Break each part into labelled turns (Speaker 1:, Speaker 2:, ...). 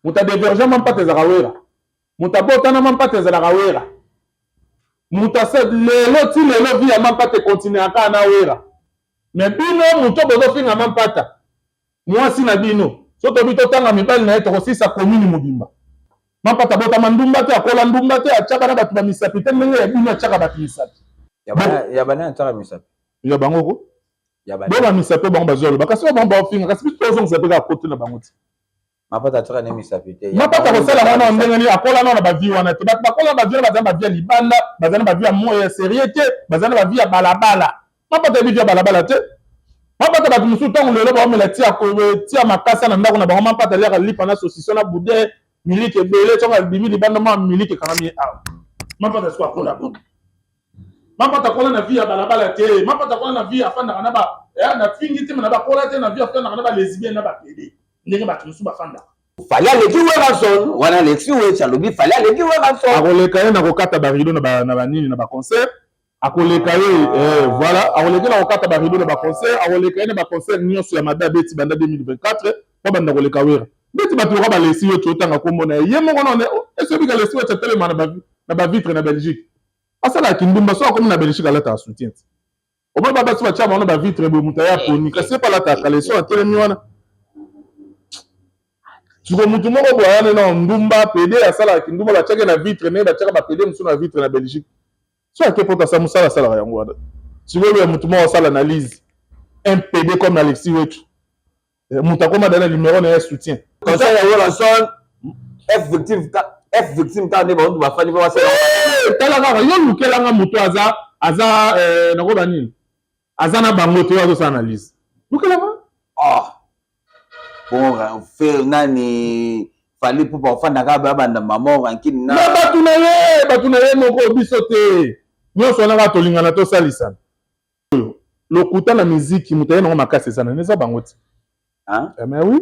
Speaker 1: Moto adéviergea Mampata ezalaka Wera. Moto abotana Mampata ezalaka Wera. Moto ase lelo ti lelo vie ya Mampata ekontinuaka na Wera. Mais bino moto bozofinga Mampata, mwasi na bino, so tobi totanga mibali na ye, tokosisa commune mobimba. Mampata abotama ndumba te, akola ndumba te, atiaka na bato bamisapi te ndenge ya bino atiaka bato misapi.
Speaker 2: Ya bana atiaka misapi?
Speaker 1: Ya bango ko bo bamisapi bango bazwa loba, kasi oyo bango baofinga, kasi biso tozongisa mpe kaka kote na bango ti.
Speaker 2: Mapata atiaka ne misapi te.
Speaker 1: Mapata kosala wana ndenge nini? Akola nao na bavie wana te. Bato bakola na bavie wana baza na bavie ya libanda, baza na bavie ya moya ya sérieux te, baza na bavie ya balabala. Mapata yebi vie ya balabala te. Mapata, bato mosusu ntango lelo baomela tia makasa na ndako na bango, Mapata aliaka lipa na saucisson na boudin, miliki ebele. Ntango abimi libanda, mwa miliki ekangami ye awa. Mapata siko akola bongo. Mapata akola na vie ya balabala te. Mapata akola na vie afandaka na ba na fingi te, na bakola te na vie afandaka na balesbienne na bapédé, ndenge bato mosusu bafandaka.
Speaker 2: Fally aleki Werrason wana. Alexi Wetch alobi Fally aleki Werrason.
Speaker 1: Akoleka ye na kokata barideau na banini, na baconcert. Akoleka ye, voilà, akoleka na kokata barideau na baconcert, akoleka ye na baconcert nyonso ya mabe abeti banda 2024 po banda koleka Wera. Ndeti bato loka balesi yo, otanga kombo na ye, ye moko nano esobika. Lesi Wetch atelema na bavitre na Belgique, asalaka kindumba. So akomi na Belgique, alataka soutien ti omoi ba basi batia bango na bavitre boye, moto aya poni, kasi ye mpe alataka caleçon, atelemi wana. Siko motu moko boye aya nena ndumba, pédé, asalaka kindumba, batiaki na vitre ndenge batiaka bapédé mosusu na vitre na Belgique. So ake poto, asala mosala, asalaka yango wana. Sikoyo ya motu moko asala analyse, un pédé comme Alexis Wetu, moto akoma dana numéro na ye soutien.
Speaker 2: Concert ya Werrason, F victime, F victime kaka nde bango bafandi mpo basala.
Speaker 1: Tala kaka yo, lukelanga moto aza nakoba nini, aza na bango te, oyo azosala analyse, lukelanga.
Speaker 2: Ah bon, fer nani, Fally mpo bafandaka, babanda mama rankine.
Speaker 1: Na bato na ye, bato na ye moko, biso te. Nyonso wana kaka tolingana, tosalisana. Oyo lokuta na miziki, moto aye nango makasi eza nani? Eza bango ti. Mais oui,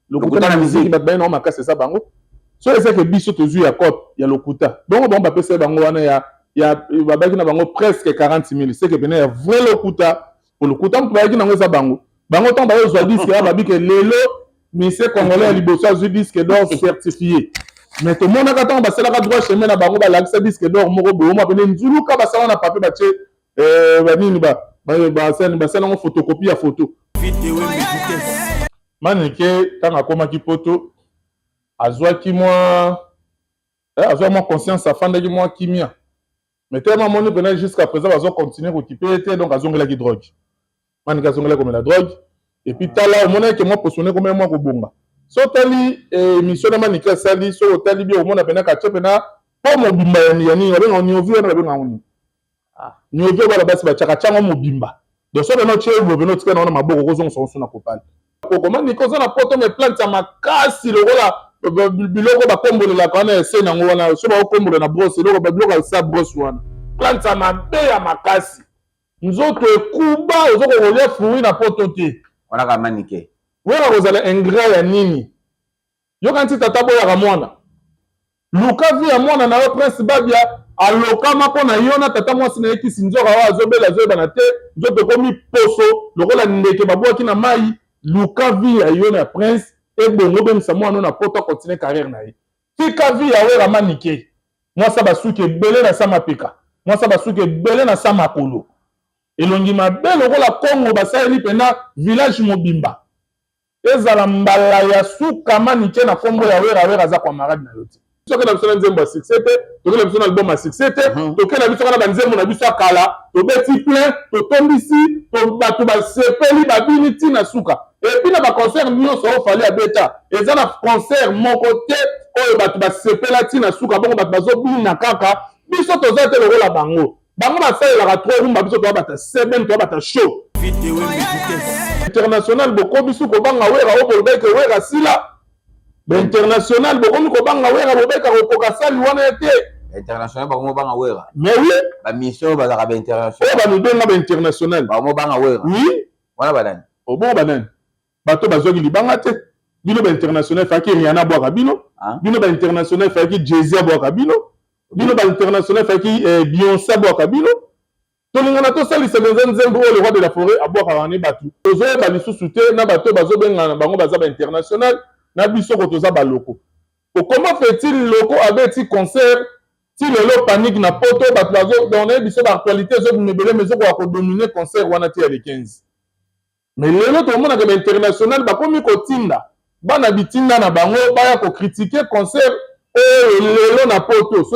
Speaker 1: lokuta na miziki, bato baye nango makasi eza bango. So ezake biso tozwi ya cope ya lokuta bongo, bango bapesa ye bango wana ya babaki na bango presque 40 000, seke pene ya vrai lokuta. Po lokuta moto bayaki nango eza bango. Bango ntango bayozwa disque ya babike lelo, monsieur congolais ya liboso azwi disque d'or certifié. Mais tomonaka ntango basalaka droit chemin na bango, balakisa disque d'or moko boye, omwa pene nzuluka, basala na papier, batie banini, basali yango photocopie ya photo. Maneke ntango akomaki poto, azwaki mwa azwa mwa conscience, afandaki mwa kimia. Mais tellement amoni mpena jusqu'à présent bazocontinue kokipe ye te, donc azongelaki drogue. Maneke azongelaki komela drogue. Et puis tala, omonaki mwa poso ne komela mwa kobonga. So otali émission na Maneke asali, so otali bi, omona mpena katie mpena mpo mobimba ya nini babengaka niovi wana, babengaka nini, niovi oyo bana basi batiaka, tiango mobimba. Donc so pena otie boye, pena otika na wana maboko, kozongisa ngo so na kopala. Okoma niko oza na poto, mais plante ya makasi lokola biloko bakombolelaka wana ese nango wana, so bakokombola na brosse, eloko biloko ya sa brosse wana, plante ya mabe ya makasi, nzoto ekuba, oza kokolia fruit na poto te.
Speaker 2: Wana kaka Manike.
Speaker 1: Wera kozala ingrat ya nini? Yoka nti tata boyaka mwana, luka vie ya mwana na yo. Prince Babia alokama mpo na yo na tata mwasi na ye kisi nzoka oyo azobela, azoyebana te, nzoto ekomi poso lokola ndeke babwaki na mai. Luka vie ya yo na Prince ebongo, obengisa mwana na poto, akontinue carrière na ye. Tika vie ya Wera. Manike mwasa basuki ebele na sa mapeka, mwasa basuki ebele na sa makolo, elongi mabe lokola Kongo basaleli mpena village mobimba. Ezala mbala ya suka Manike na nkombo ya Wera. Wera aza camarade na yo te. Soki na biso na nzembo ya succès te, toke na biso na album ya succès te, toke na biso kaka na banzembo na biso ya kala, tobeti plein, totondisi bato, basepeli, babini ntina suka. Et puis na baconcert nyonso oyo Fally abeta, eza na concert moko te oyo bato basepela ntina suka bongo, bato bazobina kaka. Biso toza te lokola bango. Bango basalelaka trop rumba, biso toya bata seben, toya bata show international. Bokomi su kobanga Wera oyo bolobaki Wera sila. Bainternational bokomi kobanga Wera, bobeka kokoka sali wana ye te.
Speaker 2: International bakomi banga Wera?
Speaker 1: Mais oui.
Speaker 2: Bamission oyo bazalaka bainternational.
Speaker 1: Oyo bamibenga bainternational.
Speaker 2: Bakomi banga Wera?
Speaker 1: Oui.
Speaker 2: Wana banani?
Speaker 1: Obongo banani? Bato bazwaki libanga te. Bino bainternational, efalaki Rihanna abwaka bino. Bino bainternational, efalaki Jay-Z abwaka bino. Bino bainternational, efalaki Beyoncé abwaka bino. Tolingana, tosalisa mpenza. Nzembo oyo le roi de la forêt abwakaka ne bato, tozoyeba lisusu te na bato bazobengana bango baza bainternational. Na biso ko toza baloko. Po comment fait-il loko abeti concert ti lelo panique na poto bato bazo donc nayebi biso ba actualité ezobima ebele mais ezokoka kodomine concert wana ti ya le 15. Mais lelo tomonaka ba international bakomi kotinda bana bitinda na bango baya ko critiquer concert oyo lelo na poto.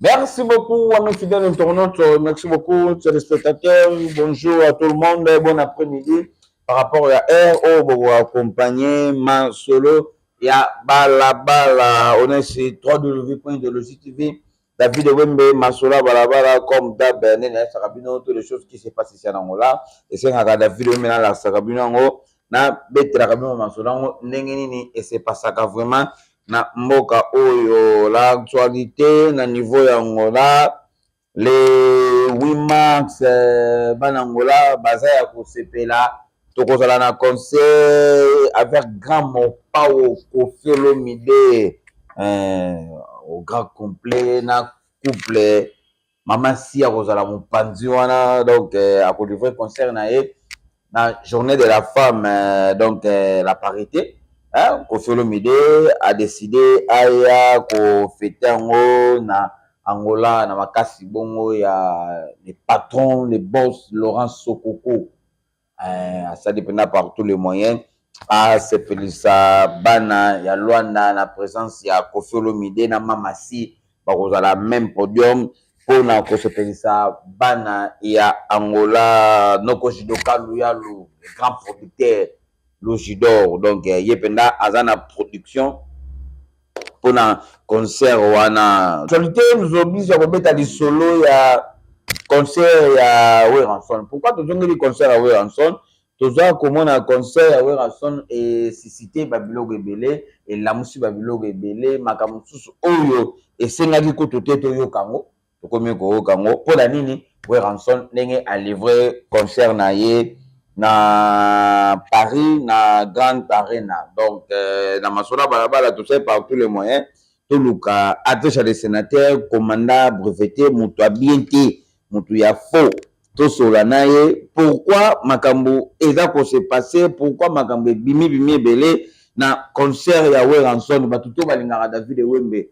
Speaker 2: Merci beaucoup à mes fidèles internautes, merci beaucoup téléspectateurs, bonjour à tout le monde, bon après-midi. Par rapport à R, O, accompagner ma solo, il y a Balabala, on est sur www.idéologie TV, David Wembe, Masola Balabala, comme d'hab, nene nayebisaka bino toutes les choses qui se passent ici en Angola. Esengaka David Wembe nalakisaka bino yango, nabetelaka bino masolo yango ndenge nini ese passaka vraiment na mboka oyo. L'actualité na niveau ya Angola, le 8 mars, euh, bana Angola baza ya kosepela, tokozala na concert avec grand Mopao Koffi Olomide euh, au grand complet na couple mama si akozala mopanzi wana donc euh, akolivre concert na ye na journée de la femme euh, donc euh, la parité hein, Koffi Olomide a décidé aya kofete yango na Angola na makasi bongo ya le patron le boss Laurent Sokoko eh, asali mpena par tous les moyens asepelisa bana ya Luanda na présence ya Koffi Olomide na Mama Si bakozala même podium mpona kosepelisa bana ya Angola. Noko Jidoka Luyalu, le grand producteur Lujidor, donc eh, ye mpenza aza na production mpona concert wana. Actualité nous oblige ya kobeta lisolo ya concert ya Werrason. Pourquoi tozongeli concert ya Werrason? Toza komona concert ya Werrason esuscite babiloko ebele, elamusi babiloko ebele, makambo mosusu oyo esengaki kutu te toyoka yango, tokomi koyoka yango. Mpo na nini? Werrason ndenge alivre concert na ye na Paris na Grande Arena. Donc euh, na masolo ya balabala tosali par tous les moyens toluka adresse ya le sénateur commandant breveté moto ya bien te, moto ya faux, tosola na ye pourquoi makambo eza ko se passer, pourquoi makambo ebimi bimi ebele na concert ya Werrason. Bato to balingaka David Wembe,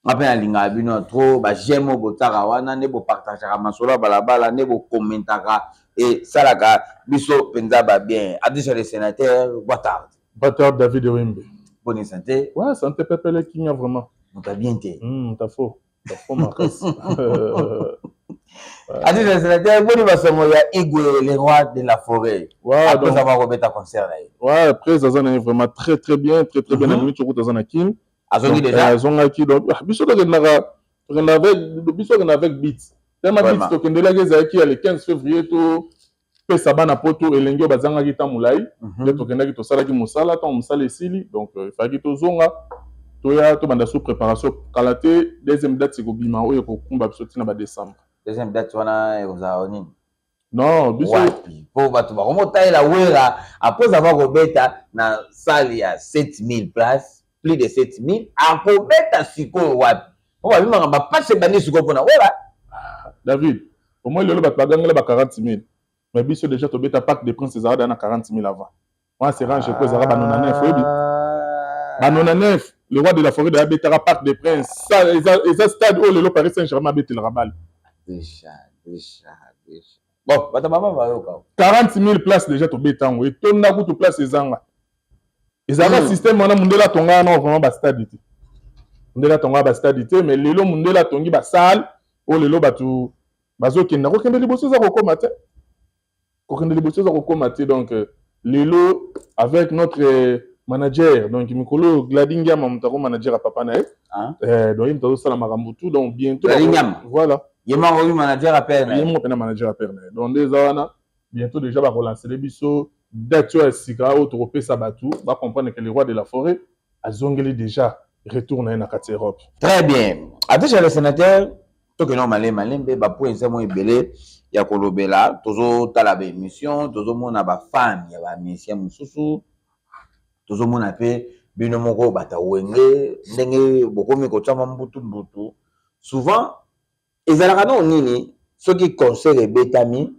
Speaker 2: nga mpe nalingaka bino ya trop, ba j'aime oyo botiaka wana nde bopartageaka masolo ya balabala nde bokommentaka esalaka biso mpenza ba bien. Adresse le sénateur, boa tarde.
Speaker 1: Boa tarde David Wembe.
Speaker 2: Bonne santé.
Speaker 1: Ouais, santé pepele kimia vraiment.
Speaker 2: Moto ya bien te.
Speaker 1: T'as faux. T'as faux makasi.
Speaker 2: Adresse le sénateur, boni basango ya Igwe le roi de la forêt.
Speaker 1: Ouais,
Speaker 2: après
Speaker 1: donc,
Speaker 2: avoir kobeta concert na ye.
Speaker 1: Ouais, après aza na ye vraiment très très bien, très très bien. Na minute okuta aza na Kin.
Speaker 2: Azongi
Speaker 1: Donc,
Speaker 2: déjà.
Speaker 1: Azongaki donc ah, biso tokendaka tokenda avec biso tokenda avec beat. Tellement beat
Speaker 2: Vraiment.
Speaker 1: tokendelaki ezalaki ya le 15 février to pesa bana poto elenge oyo bazangaki ntango molai. Nde tokendaki tosalaki mosala, ntango mosala esili donc euh, efalaki tozonga toya tobanda sous préparation kala te. Deuxième date ekobima oyo ekokumba biso ntina ba décembre.
Speaker 2: Deuxième date wana ekozala nini?
Speaker 1: Non, biso
Speaker 2: wapi po bato bakomotalela Wera après avoir kobeta na salle ya 7000 places, plus de 7000, akobeta sikoyo wapi? Po babimaka bapasi ebandi sikoyo mpona Wera.
Speaker 1: David, au moins lelo bato bagangela ba 40 000, mais biso déjà tobeta Parc des Princes ezalaka na 40 000 avant wana serange po ezalaka ba 99, oyebi ba 99 le roi de la forêt abetaka Parc des Princes. Ça, eza, eza stade oyo lelo Paris Saint-Germain abetelaka bale.
Speaker 2: Déjà, déjà, déjà. Bon, bato mama bayoka.
Speaker 1: 40 000 places déjà tobeta yango etonda kutu place ezanga ezalaka système wana. Mundele atongaka na vraiment bastade te, mundele atongaka bastade te, mais lelo mundele atongi basale oyo lelo bato bazokenda kokende liboso eza kokóma te, kokende liboso eza kokóma te. Donc euh, lelo avec notre manager, donc mikolo oyo Gladi Ngiama moto ako manager ya papa na ye.
Speaker 2: Hein?
Speaker 1: Eh, donc ye moto azosala makambo tout, donc bientôt
Speaker 2: Gladi Ngiama.
Speaker 1: Voilà.
Speaker 2: Ye moko oyo manager ya père na
Speaker 1: ye
Speaker 2: ye.
Speaker 1: Moko mpena manager ya père na ye. Donc nde eza wana, bientôt déjà bakolancele biso date oyo ya sika oyo tokopesa bato bacomprendre que le roi de la forêt azongeli déjà retour na ye na kati ya Europe.
Speaker 2: Très bien. Adresse le sénateur, tokende malembe malembe, bapoint eza mwa ebele ya kolobela. Tozotala baémission, tozomona bafan ya bamusicien mosusu, tozomona mpe bino moko bato ya Wenge ndenge bokomi kotiama mbutu mbutu. Souvent ezalaka nao nini soki concert ebetami,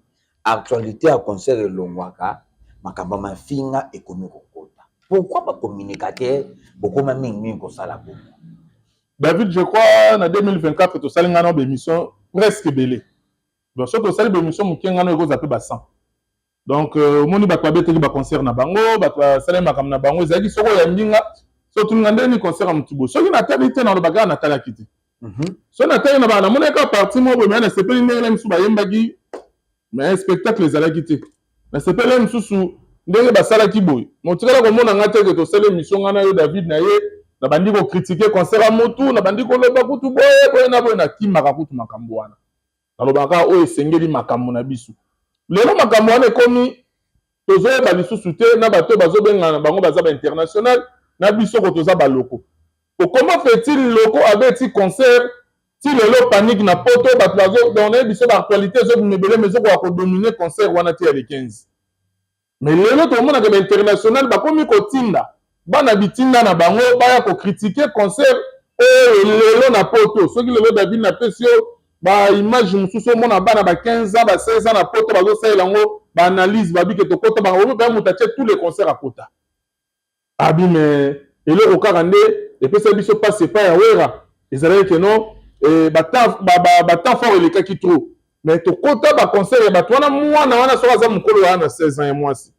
Speaker 2: actualité ya concert elongwaka, Makambo ya mafinga ekomi kokota. Pourquoi ba communicateur bokoma mingi mingi kosala bongo?
Speaker 1: David, je crois na 2024 tosali ngai na baémission presque ebele. Donc soki tosali baémission moke, ngai na ekozala mpe ba 100. Donc omoni, bato babetaki baconcert na bango, bato basali makambo na bango. Ezalaki soki oyambi nga, so otuninga ndeni concert ya motu boye, soki natali te, nalobaka kaka natalaki te. Soki natali na bana, namonaki kaka partie moko boye, mais nasepeli ndenge na misusu bayembaki, mais spectacle ezalaki te. Nasepeli mosusu ndenge basalaki boye. Motikala komona nga te ke tosali émission, nga na yo David, na ye nabandi kocritiquer concert ya motu, nabandi koloba kutu boye boye na boye. Nakimaka kutu makambo wana, nalobaka oyo esengeli. Makambo na biso lelo, makambo wana ekomi tozoyeba lisusu te na bato oyo bazobengana bango baza bainternational, na biso ko toza baloko. Okoma feti loko abeti concert, ti lelo panique na Poto. Bato bazo, donc nayebi biso baactualité ezobima ebele, mais ezokoka kodominer concert wana te ya le 15. Mais lelo tomonaka bainternational bakomi kotinda bana bitinda na bango baya kocritiquer concert oyo lelo na Poto. Soki lelo David napesi yo baimage mosusu, omona bana ba 15 ans, ba 16 ans na Poto bazosalela yango baanalyse, babike tokota bango baya moto atie tous les concerts akota abi. Mais eloko kaka nde epesa biso mpasi epai ya Wera ezalaki keno batemps fort elekaki trop. Mais tokota baconcert ya bato wana, mwana wana soki aza mokolo wana na 16 ans ya mwasi,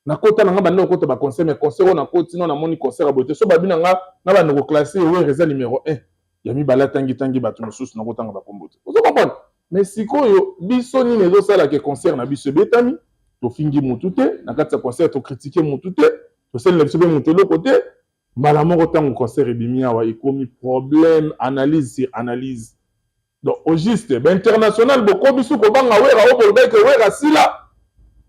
Speaker 1: nakota na nga, banda kokota baconcert, mais concert oyo nakoti no, namoni concert ya boye te. So babi na nga na bandeko classe, Wera eza numéro 1, ya mibale atangitangi bato mosusu, nakotanga bakombo te, ozo comprendre. Mais sikoyo biso nini ezosalaka? Concert na biso ebetami, tofingi mutu te na kati ya concert, tocritiquer mutu te, tosalela biso mpe motu eloko te. Mbala moko ntango concert ebimi awa, ekomi problème, analyse sur analyse. Donc au juste, bainternational bokomi su kobanga Wera oyo bolobaki Wera sila.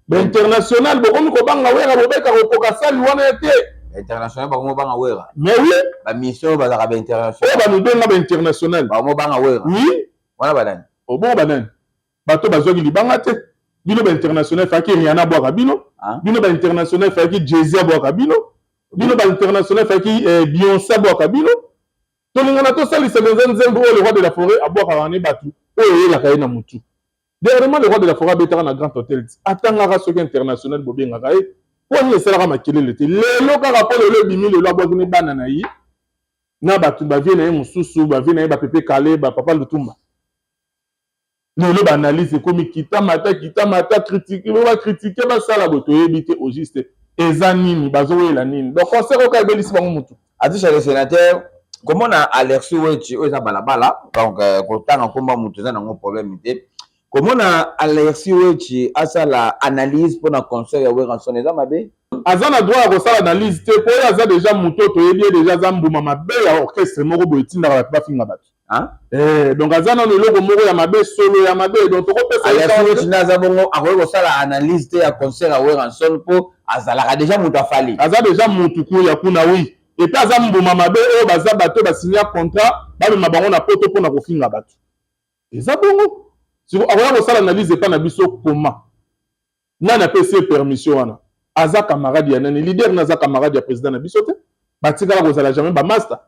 Speaker 1: Bainternational bokomi kobanga Wera, bobeka kokoka sali wana ye te.
Speaker 2: International bakomi banga Wera?
Speaker 1: Mais oui.
Speaker 2: Bamission bazalaka bainternational.
Speaker 1: Oyo bamibenga bainternational.
Speaker 2: Bakomi banga Wera?
Speaker 1: Oui.
Speaker 2: Wana banani?
Speaker 1: Obongo banani? Bato bazwaki libanga te. Bino bainternational efalaki Rihanna abwaka bino. Bino bainternational efalaki Jay-Z abwaka bino. Bino bainternational efalaki Beyoncé abwaka bino. Tolingana tosalisa mpenza nzembo oyo le roi de la forêt abwakaka ne bato oyo eyelaka ye na motu. Dernièrement, le roi de la forêt abetaka na Grand Hôtel, atangaka soki international bobengaka ye mpo nini, esalaka makelele te. Lelo kaka mpo lelo ebimi, lelo abwaki ne bana na ye na bato bavie na ye mosusu, bavie na ye, bapepe kale, bapapa Lutumba. Lelo baanalyse ekomi kita mata, kita mata, critique, bacritiquer, basala boye, toyebi te au juste eza nini, bazowela nini. Donc concert oyo kaka ebelisi bango motu.
Speaker 2: Atisha le sénateur, komona Alexis Wechi oyo eza balabala, donc kotanga nkomba motu eza nango problème te. Komona Alexis Wechi asala analyse mpona concert ya Werrason eza mabe?
Speaker 1: Aza na droit ya kosala analyse te, po oyo aza déjà motu oyo toyebi ye déjà aza mbuma mabe ya orchestre moko boye etindaka bato bafinga bato. Donc aza nano eloko moko ya mabe, solo ya mabe. Donc tokopesa
Speaker 2: Alexis Wechi nde aza bongo, akoki kosala analyse te ya concert ya Werrason mpo azalaka déjà moto afali.
Speaker 1: Aza déjà motu ya kuna, oui, et puis aza mbuma mabe oyo baza bato basinya contrat, bamema bango na Poto mpona kofinga bato. Eza bongo. Siko akoya kosala analyse epa na biso koma nani apesi ye permission wana? Aza camarade ya nani? Leader na aza camarade ya président na biso te. Batikala kozala jamais bamaster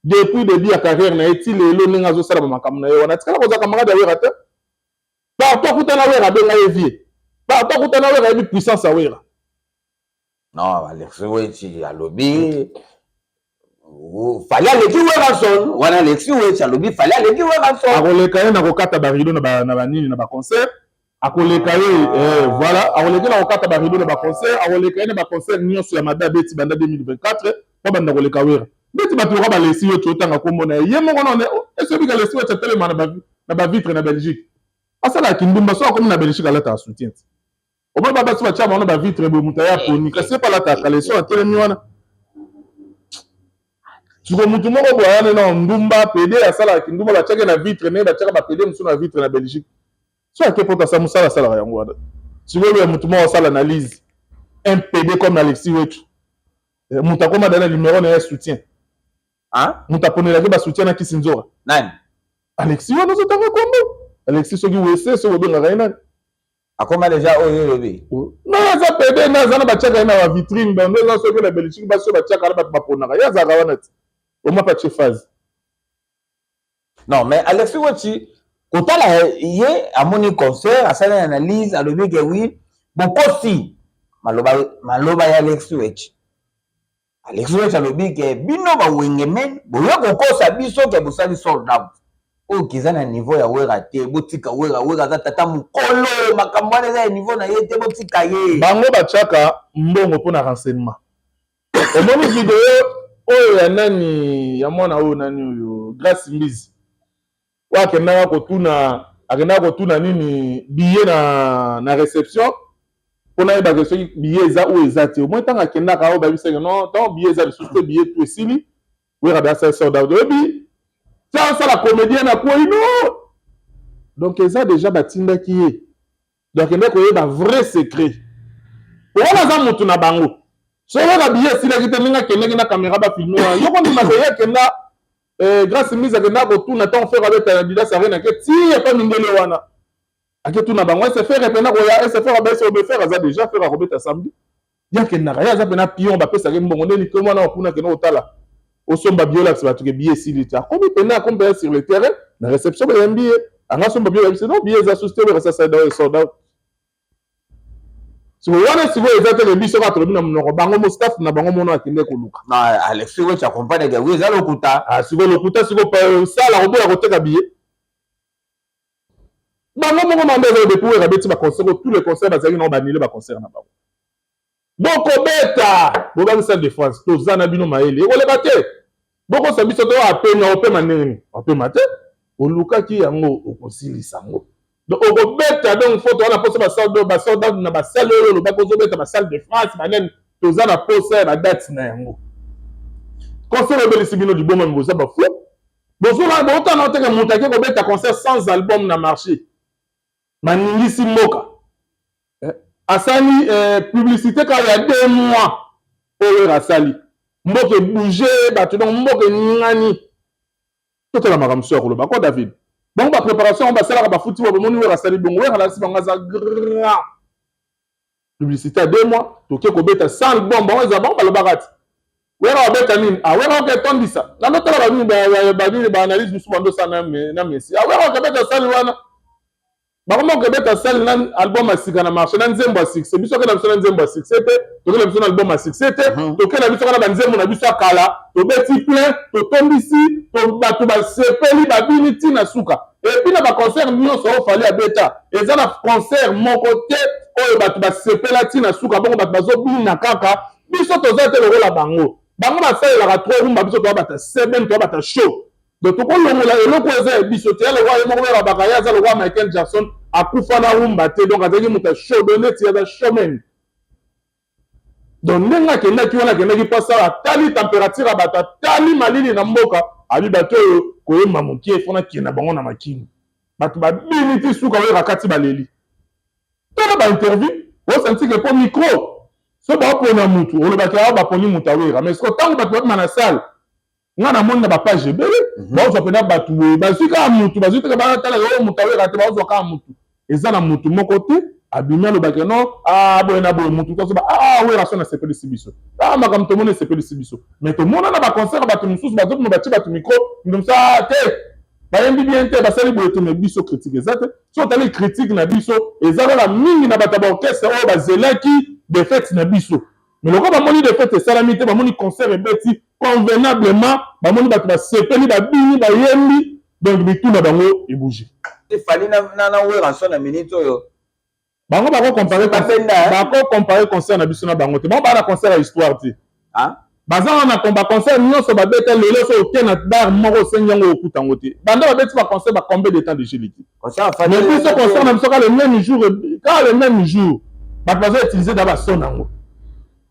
Speaker 1: depuis début ya carrière na ye ti lelo. Ndenge azosala bamakambo na ye wana, atikala kozala camarade ya Wera te. Partout akutana Wera, abenga ye vieux. Partout akutana Wera, ayebi puissance ya Wera.
Speaker 2: Non, Alexis Wechi alobi Fally aleki Werrason. Wana Alexis Wechi alobi Fally aleki Werrason.
Speaker 1: Akoleka ye na kokata barideau na banini, na baconcert. Akoleka ye, voilà, akoleka na kokata barideau na baconcert, akoleka ye na baconcert nyonso ya mabe abeti banda 2024 po banda koleka Wera. Ndeti bato loka balesi Wechi, otanga kombo na ye, ye moko nano esoyebika. Lesi Wechi atelema na bavitre na Belgique, asalaka kindumba. So akomi na Belgique, alataka soutien te. Omoni ba basi batia bango na bavitre boye, moto aya poni, kasi ye mpe alataka caleçon, atelemi wana. Siko motu moko boye aya nena ndumba pédé, asalaka kindumba, batiaki na vitre ndenge batiaka bapédé mosusu na vitre na Belgique. So ake poto, asala mosala, asalaka yango wana. Sikoyo ya motu moko asala analyse, un pédé comme Alexis Wetu, moto akoma dana numéro na ye soutien, moto aponelaki basoutien na kisi nzora.
Speaker 2: Nani?
Speaker 1: Alexis wana ozotanga kombo Alexis soki wese, soki obengaka ye nani.
Speaker 2: Akoma déjà oyo olobi.
Speaker 1: Non, aza pédé nde aza na batiaka ye na bavitrine. Donc nde eza soki na Belgique, basi oyo batiaka na bato baponaka ye, azalaka wana ti oma patie phase.
Speaker 2: Non, mais Alexis Wechi, kotala ye amoni concert, asali analyse, alobi ke oui, bokosi. Maloba, maloba ya Alexis Wetchi. Alexis Wetchi alobi ke bino ba Wenge men boye kokosa biso ke bosali sold out. Oyo kiza na niveau ya Wera te, botika Wera, Wera aza tata mukolo, makambo wana eza ya niveau na ye te, botika ye.
Speaker 1: Bango batiaka mbongo mpo na renseignement. Omoni video oyo ya nani, ya mwana oyo nani oyo Grace Mbizi, oyo akendaka kotuna, akendaka kotuna nini billet na réception mpona yebaka soki billet eza oyo eza te. Omoni ntango akendaka oyo bayebisaki non, ntango billet eza lisusu te, billet tout esili. Wera be asali sold out, oyebi tia osala comédien na kwei no. Donc eza déjà batindaki ye, donc akende koyeba vrai secret wana, aza motu na bango. Soki kaka billet esilaki te, ndenge akendaki na caméra bafilme wana, yo kondimaka ye akenda. Grâce Mise akenda kotuna ntango Ferre abeta na Adidas Arena, ake ti epa mindele wana, aketuna bango ese Ferre mpena koya, ese Ferre abaese obe Ferre aza déjà, Ferre akobeta samedi. Ye akendaka, ye aza mpena pion, bapesaka mbongo ndeni ke mwana wakuna akende kotala, osomba biolakisa bato ke billet esili te. Akomi mpena, akomi mpena sur le terrain na réception, bayambi ye, anga somba billet, bayebisi non, billet eza susu te, oyekasa sold out, sold out. Sikoyo wana, sikoyo eza teke biso kaka tolobi na monoko, bango mo staff na bango mono akende koluka.
Speaker 2: Na Alexis Wetchi accompagne ke oui, eza lokuta.
Speaker 1: Ah, sikoyo lokuta, sikoyo sala koboya koteka billet, bango moko mambe eza. Depuis Wera abeti baconcert, tous les concerts bazalaki nango banile, baconcert na bango bokobeta, bobangi Salle de France, toza na bino mayele ekoleka te. Bokosa biso to apema, opema ndenge nini? Opema te, olukaki yango, okosilisa yango. Donc okobeta, donc faut toza na posa basold out na basalle oyo olobaki ozobeta, basalle de France banene, toza na posa ya badate na yango. Concert obelisi bino liboma, mi boza bafu, bozola botana oteke moto ake kobeta concert sans album na marché, maningisi mboka. Asali publicité kaka ya 2 mois oyo asali, mboka ebouge bato, donc mboka eningani. Totala makambo mosusu ya koloba ko David. Bango bapréparation yango basalaka, bafuti bo bomoni Wera asali bongo, Wera alakisi bango aza grand. Publicité ya 2 mois, toke kobeta sans album, bango eza bango balobaka ti Wera babeta nini? Ah, Wera oke etondisa, nandotala banini banini, baanalyse mosusu bandosala na Messi. Ah, Wera okebeta sali wana, bakoma okebeta sali na album ya sika na marché, na nzembo ya succès. Biso oke na biso na nzembo ya succès te, toke na biso na album ya succès te, toke na biso kaka na banzembo na biso ya kala, tobeti plein, totondisi bato, basepeli, babini ntina suka. Et puis na baconcert nyonso oyo Fally abeta, eza na concert moko te oyo bato basepela ntina suka bongo, bato bazobina kaka. Biso toza te lokola bango, bango basalelaka trop rumba, biso toza bata seben, toza bata show. Donc tokolongola eloko eza ya biso te. Ya lokola ye moko oyaka, ye aza lokola Michael Jackson, akufa na rumba te, donc azalaki moto ya show, donc neti aza showman. Donc ndenge akendaki wana, akendaki mpo asala, atali température ya bato, atali malili na mboka, abi bato oyo koyemba mokie, fo nakenda bango na makini, bato babini ti suka, oyoka kati baleli. Tala bainterview, osanti ke mpo micro so baopona mutu, olobaki awa baponi mutu awera. Mais siko ntango bato babima na salle, nga namoni na bapage ebele, baozwa mpena bato boye, bazwi kaka mutu, bazwi teke batalaka oyo mutu awera te, baozwa kaka mutu. Eza na mutu moko te abimi alobaki non, ah, boye na boye, mutu tozoba, ah, Wera so nasepelisi biso, ah, makambo tomoni esepelisi biso. Mais tomona na baconcert bato mosusu bazobima, batie bato micro, mutu mosusu, ah te, bayembi bien te, basali boye te. Mais biso critique eza te. So otali critique na biso, eza kaka mingi na bato ya baorchestre oyo bazelaki défaite na biso. Mais lokola bamoni défaite esalami te, bamoni concert ebeti convenablement, bamoni bato basepeli, babini, bayembi, donc mitu na bango ebouge.
Speaker 2: Fally na Werrason na minute oyo.
Speaker 1: Bango bakocompare concert na biso na bango te. Bango baa na concert ya histoire te. Baza wana, baconcert nyonso babeta lelo, so oke na bar moko, osengi yango, okuta yango te. Banda babeti baconcert ba combien de temps déjà eleki? Mais biso concert na biso, kaka le même jour, kaka le même jour, bato baza utiliser da bason yango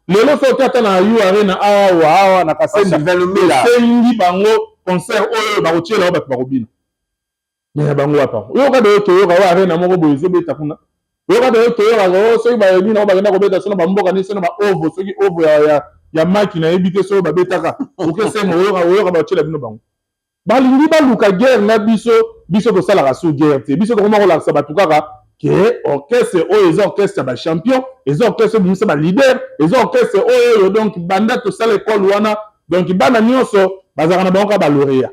Speaker 1: lelo. So oke ata na U Arena awa, awa na Kasenda, osengi bango concert oyo bakotiela oyo, bato bakobina. Me ya bango wapa, oyoka dayo, toyoka oyo arena moko boye ezobeta kuna, oyoka dayo, toyokaka soki bayebi nango, bakenda kobeta so na bamboka nini, so na baovo, soki ovo ya maki, nayebi te soki babetaka okesenga. Oyoka, oyoka batiela bino, bango balingi baluka guerre na biso. Biso tosalaka su guerre te. Biso tokoma kolakisa bato kaka ke orchestre oyo eza orchestre ya bachampion, eza orchestre ebimisa baleader, eza orchestre oyo oyo. Donc banda tosala ekole wana, donc bana nyonso bazalaka na bango kaka balauréat.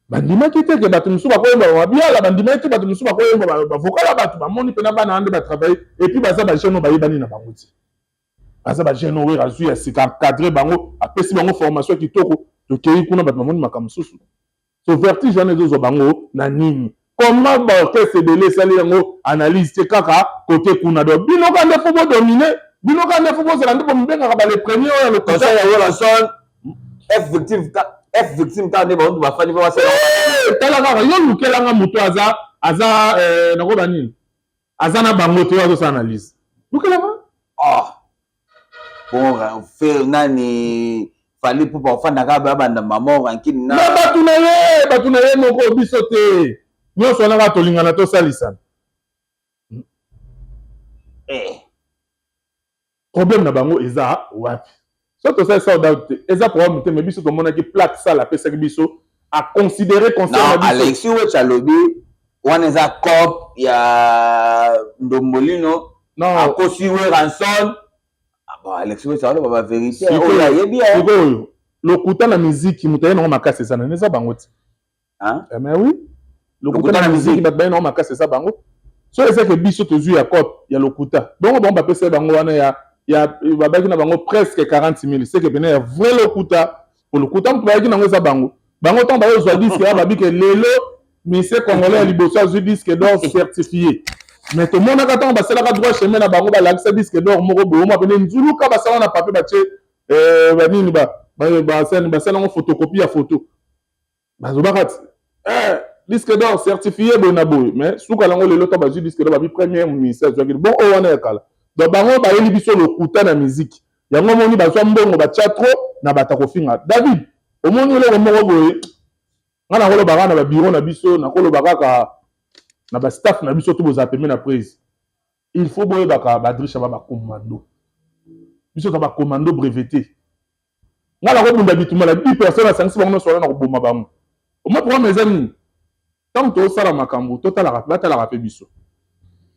Speaker 1: Bandimaki te ke bato mosusu bakoyemba bamabiala, bandimaki te bato mosusu bakoyemba bavocal ya bato. Bamoni mpena bana wana nde batravaille, et puis baza bajeune oyo bayebani na bango ti, baza bajeune oyo Wera azwi ya sika, encadre bango, apesi bango formation ya kitoko. Tokei kuna, bato bamoni makambo mosusu. So vertige wana ezozwa bango na nini? Comment baorchestre ebele esali yango analyse te kaka kote kuna? Donc bino ka nde faut bodomine, bino ka nde faut bozala nde bomibengaka bale premier oyo ya lokuta.
Speaker 2: Ya Werrason, F victime, F victime kaka nde bango bafandi mpo basala.
Speaker 1: Tala kaka yo, lukelanga moto aza nakoba nini, aza na bango te, oyo azosala analyse, lukelanga.
Speaker 2: Ah bon, fe nani, Fally mpo bafandaka babanda mama rankine.
Speaker 1: Na bato na ye, bato na ye moko, biso te. Nyonso wana kaka tolingana, tosalisana. Problème na bango eza wapi? So tosali sold out te, eza problème te, mais biso tomonaki plaque sala apesaki biso, aconsidéré concert na biso.
Speaker 2: Alexis Wetch alobi wana eza cop ya Ndombolino.
Speaker 1: Non.
Speaker 2: Akosi Werrason. Bon, Alexis Wetch aloba bavérité oyo ayebi.
Speaker 1: Sikoyo lokuta na miziki, moto aye nango makasi eza nani? Eza bango ti. Mais oui, lokuta na miziki, bato baye nango makasi eza bango. So ezake biso tozwi ya cop ya lokuta bongo, bango bapesa bango wana ya babaki na bango presque 40 000, seke pene ya vrai lokuta. Po lokuta moto bayaki nango eza bango. Bango ntango bayozwa disque ya babike lelo, musicien congolais ya liboso azwi disque d'or certifié, mais tomonaka ntango basalaka droit chemin na bango, balakisa disque d'or moko boye omwa pene nzuluka, basala na papier, batie banini, basala yango photocopie ya photo, bazobaka ti disque d'or certifié boye na boye. Mais suka nango lelo, to bazwi disque d'or, babi première ministère azwaki bon oyo wana ya kala. Donc bango bayeli biso lokuta na miziki yango. Omoni, bazwa mbongo, batya trop na bato kofinga. David, omoni eloko moko boye, nga nakoloba kaka na babureau na biso, nakoloba kaka na bastaff na biso to bozala pembe na prise. Il faut boyebaka badrisha ba bacommando, biso ta bacommando breveté. Nga nakobunda bitumba na 10 personnes, asangisi bango nyonso wana, na koboma bango. Omoi programme eza nini? Ntango tozosala makambo, totalaka, batalaka mpe biso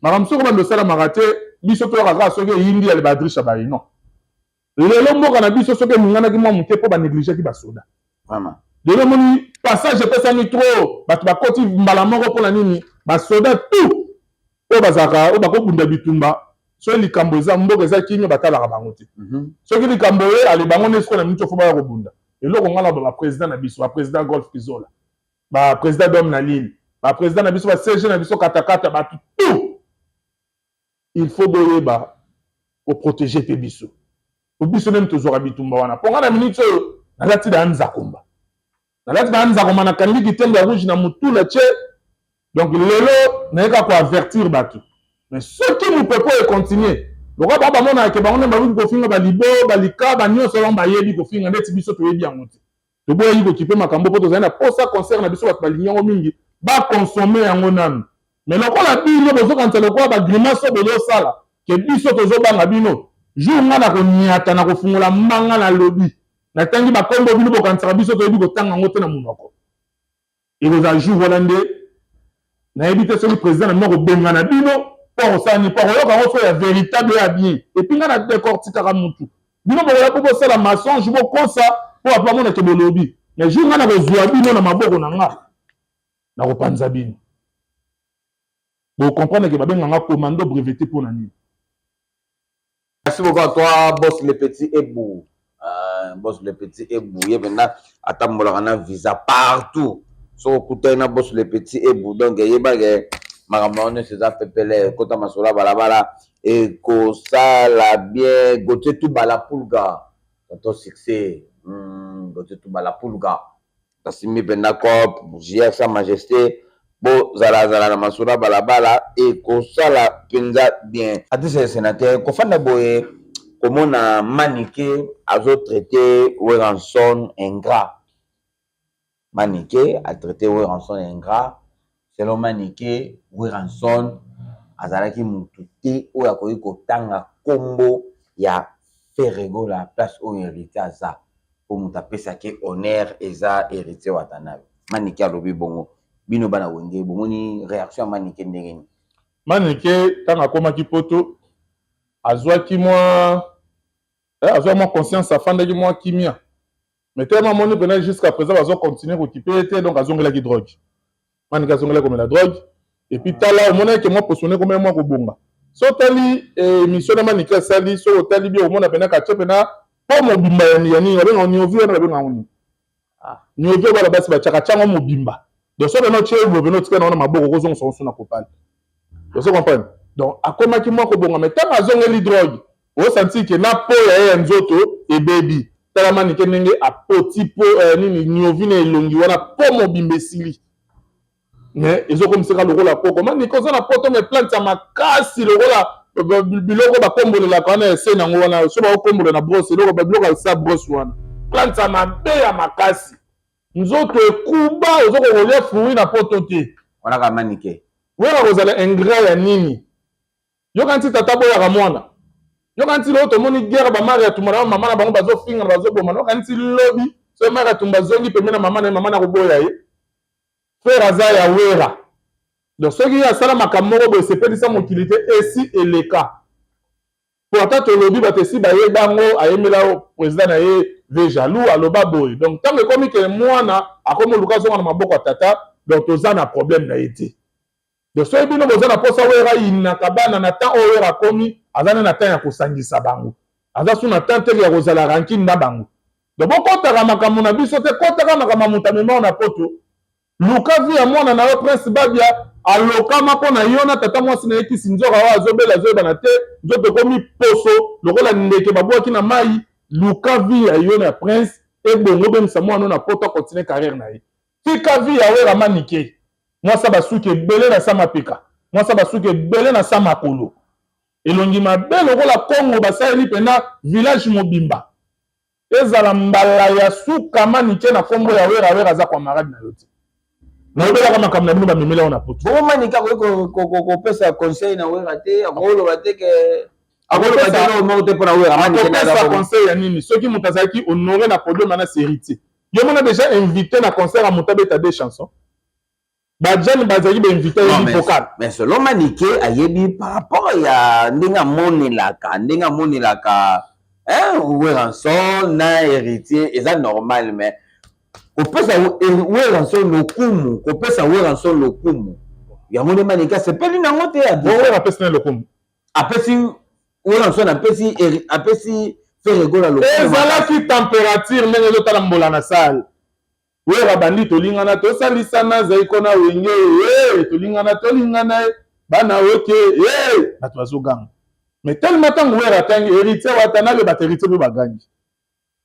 Speaker 1: makambo. Soki bando osalamaka te, biso toyaka kaka soki eyindi ya badrisha baye. Non, lelo mboka na biso soki eninganaki mwa moke mpo banégligeaki basoda. Lelo omoni passage epesami trop, bato bakoti mbala moko. Mpona nini? Basoda tout oyo bazalaka, oyo bakobunda bitumba, soki likambo eza, mboka eza kimia, batalaka bango te. Soki likambo oye ale bango nde sikoyo na miniti ofo baya kobunda. Eloko nga na baprésident na biso, baprésident Golf Kizola, baprésident Dome na Lille, baprésident na biso, baCG na biso, katakata, bato tout, il faut boyeba koprotéger mpe biso, po biso nde tozwaka bitumba wana. Mpo nga na miniti oyo nalati da nzakomba, nalati da nzakomba, nakangi kitenge ya rouge na mutu na tie. Donc lelo nayeka koavertir bato, mais soki mopepe oyo econtinue lokola bango bamonaka ke bango nde bakoki kofinga balibo balika banyonso, bango bayebi kofinga ndeti biso toyebi yango te. Toboyaki kokipe makambo mpo tozali na posa concert na biso, bato balingi yango mingi, bakonsome yango nanu. Mais lokola bino bozokanisa lokola bagrimace oyo bozosala ke biso tozobanga bino, jour nga na koniata na kofungola mbanga na lobi natangi bakombo bino bokanisaka biso toyebi kotanga yango te na monoko, ekozala jour wana nde nayebi te soki président na bino akobengana bino mpo akosala nini, mpo akoyoka yango so ya véritable ya bien. Et puis nga na décortikaka mutu, bino bokoya mpo bosala mensonge, bokosa mpo bato bamonake bolobi. Mais jour nga na kozwa bino na maboko na nga, nakopanza bino, bocomprendre ke babenganga commando breveté mpo na nini.
Speaker 2: Merci beaucoup à toi, boss le petit Ebou. Boss le petit Ebou, ye mpenza atambolaka na visa partout. Soki okutani na boss le petit Ebou, donc eyebake makambo yango nyonso eza pepele. Ekota masolo ya balabala, ekosala bien. Gautier Tubala Pulga, tonton succès, Gautier Tubala Pulga nasimbi mpenza cop JR sa majesté. Bozalazala na masolo ya balabala, ekosala mpenza bien. Artiste sénateur kofanda boye, komona Manike azotraite Werrason ingrat. Manike atraite Werrason ingrat. Selon Manike, Werrason azalaki motu te oyo akoki kotanga nkombo ya Ferre Gola place oyo Héritier aza, mpo moto apesaki honneur eza Héritier Watanabe. Manike alobi bongo. Bino bana Wenge, bomoni réaction ya Manike ndenge nini?
Speaker 1: Manike, ntango akomaki Poto, azwaki mwa azwa mwa conscience, afandaki mwa kimia. Mais tellement amoni mpena jusqu'à présent bazo continuer kokipe ye te, donc azongelaki drogue. Manike azongelaki komela drogue. Et puis tala, omonaki mwa poso ne komela mwa kobonga. So otali émission na Manike asali, so otali bien, omona mpena katie mpena po mobimba ya nini babengaka niovi wana, babengaka nini niovi oyo bana basi batiaka tiango mobimba. Donc so pena otie boye, pena otika na wana maboko, kozongisa ngo so na kopale, ozo comprendre. Donc akomaki mwa kobonga, mais ntango azongeli drogue, osanti ke na po ya ye ya nzoto ebebi. Tala Manike ndenge apoti po nini niovi na elongi wana, po mobimba esili, mais ezokomisaka lokola koko. Manike oza na poto, mais plante ya makasi lokola biloko bakombolelaka wana, ese nango wana, so bakokombola na brosse, eloko biloko ya brosse wana, plante ya mabe ya makasi, nzoto ekuba, ozokoka kolia fruit na poto te.
Speaker 2: Wana kaka Manike.
Speaker 1: Wera kozala ingrat ya nini? Yoka nti tata boyaka mwana, yoka nti lelo tomoni guerre, bamari ya tumba na mama na bango bazofingana, bazoboma. Yoka nti lobi so mari ya tumba azongi pembeni na mama na ye, mama na koboya ye. Frère aza ya Wera, donc soki ye asala makambo moko boye esepelisa mokili te, esi eleka. Po ata tolobi, bato esi bayeba yango, ayembela président na ye ve jaloux, aloba boye. Donc ntango ekomi ke mwana akomi oluka azonga na maboko ya tata, donc toza na problème na ye te. Donc soki bino boza na mposa Wera ayinaka bana na temps oyo Wera akomi, aza nde na temps ya kosangisa bango, aza su na temps teke ya kozala rancune na bango. Donc bokɔtaka makambo na biso te, kɔtaka makambo ya moto amema na poto. Luka vie ya mwana na yo. Prince Babia alokama mpo na yo na tata mwasi na ye kisi nzoka oyo azobela, azoyebana te, nzoto ekomi poso lokola ndeke babwaki na mai. Luka vie ya yo na Prince ebongo, obengisa mwana na poto, akontinue carrière na ye. Tika vie ya Wera. Manike, mwasa basuki ebele na sa mapeka, mwasa basuki ebele na sa makolo, elongi mabe lokola Kongo basaleli mpena village mobimba. Ezala mbala ya suka, Manike, na nkombo ya Wera. Wera aza camarade na yo te. Nayebelaka makambo na bino bamemeli awa na poto.
Speaker 2: Bongo Manike akoki kopesa conseil na Wera te? Akoloba te ke, akoloba te eloko moko te mpona Wera? Manike?
Speaker 1: Akopesa conseil ya nini soki moto azalaki honoré na podium ana héritier? Yo mona déjà invité na concert ya moto abeta deux chansons, bajane bazalaki bainvité, ayebi vocal.
Speaker 2: Mais selon Manike, ayebi par rapport ya ndenge amonelaka Werrason na Héritier, eza normal. Mais kopesa Werrason lokumu, kopesa Werrason lokumu, yango nde Manike asepeli nango te.
Speaker 1: Wera apesi na lokumu?
Speaker 2: Apesi Werrason, apesi Ferre Gola
Speaker 1: lokumu. Ezalaki température ndenge ezotala mbola na salle. Wera bandi tolingana, tosalisana, Zaiko na Wenge, tolingana, tolingana ye bana oke, bato bazoganga. Mais tellement ntango Wera atangi Héritier Watanabe, bato Héritier mpe bagangi.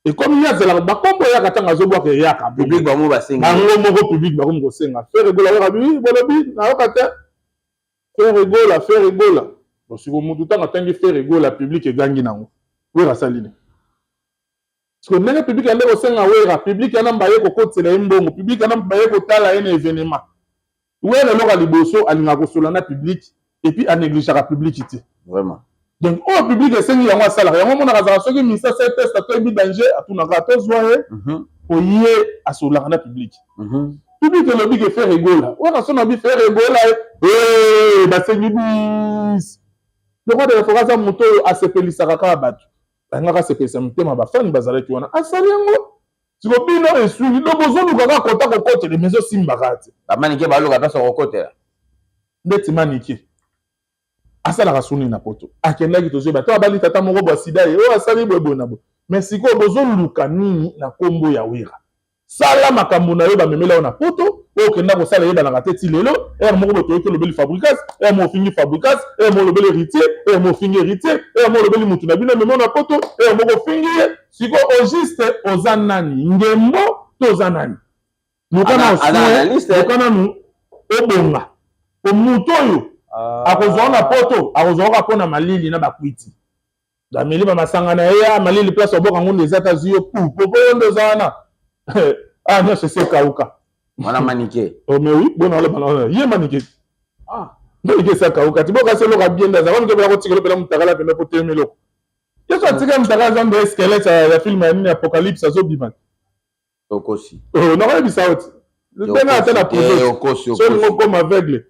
Speaker 1: Ekomi ye azelaka bakombo eyaka, ntango azobwaka eyaka.
Speaker 2: Public bango basengi.
Speaker 1: Bango moko public bakomi kosenga Ferre Gola. Wera bi bolobi nayoka te, Ferre Gola, Ferre Gola. Siko motu ntango atangi Ferre Gola, public egangi nango. Wera asali nini? Parce que ndenge public ande kosenga Wera, public yana baye kokotisela ye mbongo, public yana baye kotala ye na événement. Wera, eloko ya liboso, alingaka kosola na public et puis anégligeaka public te.
Speaker 2: Vraiment.
Speaker 1: Donc oyo public esengi, yango asalaka. Yango omonaka azalaka soki misa se test atoyebi danger, atunaka tozwa ye po ye asololaka na public. Public elobi ke Ferre Gola, Wera so na bi Ferre Gola, basengi bis. Le Roi de la Forêt aza moto oyo asepelisaka kaka bato, alingaka asepelisa mitema. Bafani bazalaki wana, asali yango. Siko bino eswili, donc bozoluka kaka kota kokotela, mais ezosimbaka te.
Speaker 2: Bamanike baluka mpesa kokotela.
Speaker 1: Ndeti Manike asalaka suni na poto, akendaki, tozoyeba to abali tata moko bwa sida, ye oyo asali boye boye na boye. Mais sikoyo bozoluka nini na nkombo ya Wera? Sala makambo na yo bamemela yo na poto, oyo okenda kosala eyebanaka te ti lelo. Ere moko boye toyoki olobeli Fabricas, ere moko ofingi Fabricas, ere moko olobeli Héritier, ere moko ofingi Héritier, ere moko olobeli mutu na bino amema na poto, ere moko ofingi ye. Sikoyo au juste oza nani? Ngembo to oza nani? Luka nanu obonga, po mutu oyo akozwa na poto akozwa kaka mpona malili na bakwiti, bameli bamasanga na ye ya malili, place oboka ngundu eza ta zwi yo pu popo yo nde oza wana, ah, nyonso esi ekauka.
Speaker 2: Wana Manike.
Speaker 1: Oh, mais oui, bona oloba na ye Manike. Ah, Manike esi akauka ti bokasi eloko abienda aza wana, tobela kotikela opela mutakala pene po telemi eloko yeso atika mutakala, aza nde squelette ya film ya nini, Apocalypse, azobima.
Speaker 2: Okosi.
Speaker 1: Oh, nakoyebisa yo ti ndenge ata na privé, so olingi okoma aveugle,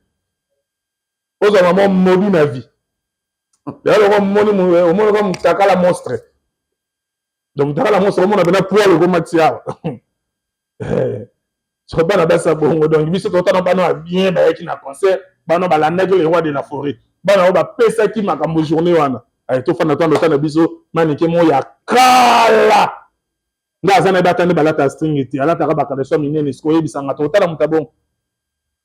Speaker 1: ozwa mama maudit na vie ya loko omoni, omoni ka mutakala monstre. Donc mutakala yango sokomona mpena poil ekoma ti awa. Soko bana basi ya bongo, donc biso totana bana ya bien bayaki na concert, bana balandaki le roi de la forêt, bana oyo bapesaki makambo journée wana. Aye tofanda twana otana biso manike moko ya kala nga aza na ye bata nde balata string te, alataka bakaleso minene. Sikoyo oyebisanga totala moto ya bongo,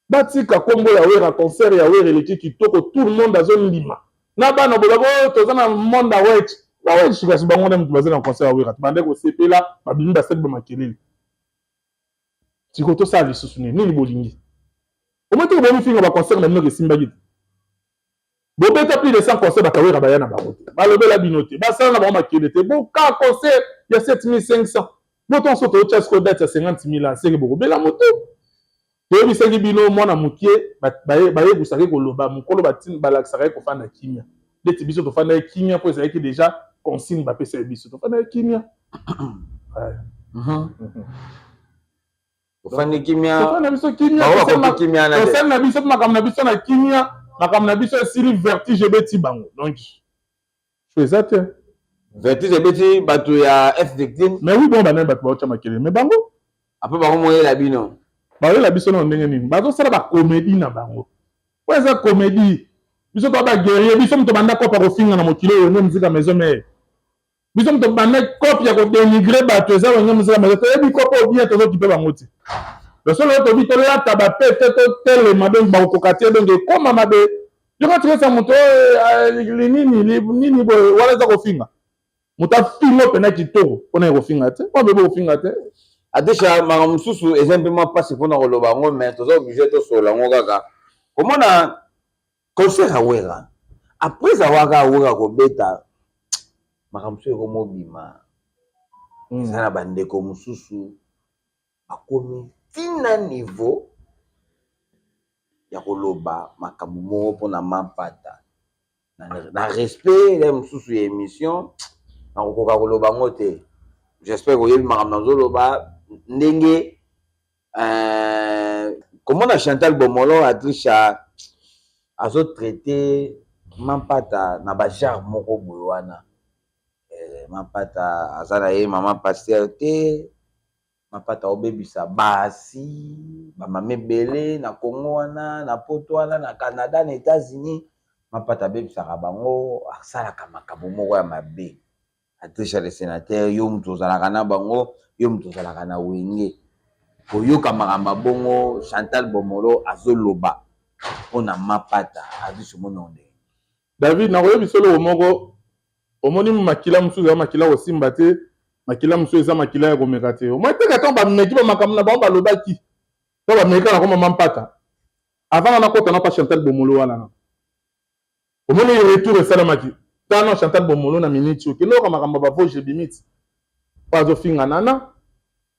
Speaker 1: batika kombo ya Wera. Concert ya Wera eleki kitoko, tout le monde azondima na bana boloko oyo toza na monde ya wech bawech, kasi bango nde moto baza na concert ya Wera, bande kosepela, babimi, basali bamakelele. Sikoyo tosala lisusu nini? Nini bolingi? Omoi teke bomifinga baconcert na bino esimbaki te, bobeta plus de 100 concert, bato Wera baya na bango te, balobela bino te, basala na bango makele te. Boka concert ya 7500, botonso so tootya sikoyo date ya 50 000 aseke bokobela motu. Toyebisaki bino, mwana mokie bayebisaki koloba, mokolo balakisaka ye kofanda kimia. Ndeti biso tofandaki kimia mpo ezalaki déjà consigne bapesa ye, biso tofandaki kimia.
Speaker 2: Ofandi kimia.
Speaker 1: Tofanda biso kimia, tosali na biso makambo na biso na kimia, makambo na biso esili, vertige ebeti bango, donc so eza te.
Speaker 2: Vertige ebeti bato ya F Victime.
Speaker 1: Mais oui, bon, banani bato baotya makelele? Mais bango.
Speaker 2: Apo bango moyela bino.
Speaker 1: Baoyela biso na ndenge nini? Bazosala bacomédie na bango po eza comédie. Biso toa baguerrier, biso moto banda kopa kofinga na mokili oyo Wenge Musica Maison Mère. Biso moto banda kope ya kodénigrer bato eza Wenge Musica Maison. Toyebi kope oyo bien, tozokipe bango te. Losolo oyo tobi tolata bapete, totelema, donc bakokoka te, donc ekóma mabe. Yoko tikesa moto oyo nini nini boye wana eza kofinga moto, afinga mpena kitoko mpona ye kofinga te, mpo bebe kofinga te.
Speaker 2: Adesha, makambo mosusu eza mpe mwa mpasi mpona koloba yango, mais toza obligé tosolola yango kaka. Komona concert ya Wera, après awaka Wera kobeta, makambo mosusu ekomobima. Eza na bandeko mosusu bakomi ntina niveau ya koloba makambo moko mpona Mampata. Na respect ya mosusu ya émission, nakokoka koloba yango te. J'espère koyebi makambo nazoloba ndenge komona Chantal Bomolo, actrice, azotraite Mampata na bagenre moko boye wana. Mampata aza na ye mama pasteur te, Mampata obebisa basi, bamama ebele na Congo wana, na Poto wana, na Canada, na États-Unis. Mampata abebisaka bango, asalaka makambo moko ya mabe. Actrice le sénateur, yo moto ozalaka na bango, yo moto ozalaka na Wenge, koyoka makambo ya bongo Chantal Bomolo azoloba mpona Mapata, actrice, omoni yango ndenge?
Speaker 1: David, nakoyebisa eloko moko. Omoni, makila mosusu eza makila kosimba te, makila mosusu eza makila ya komeka te. Omoni teka ntango bameki bamakambo na bango, balobaki to bameki na koma Mampata avant nga nakota na pa Chantal Bomolo wana na omoni retour esalamaki tano Chantal Bomolo na miniti oyo kende oyoka makambo ya bavoge ebimi ti po azofinga nana,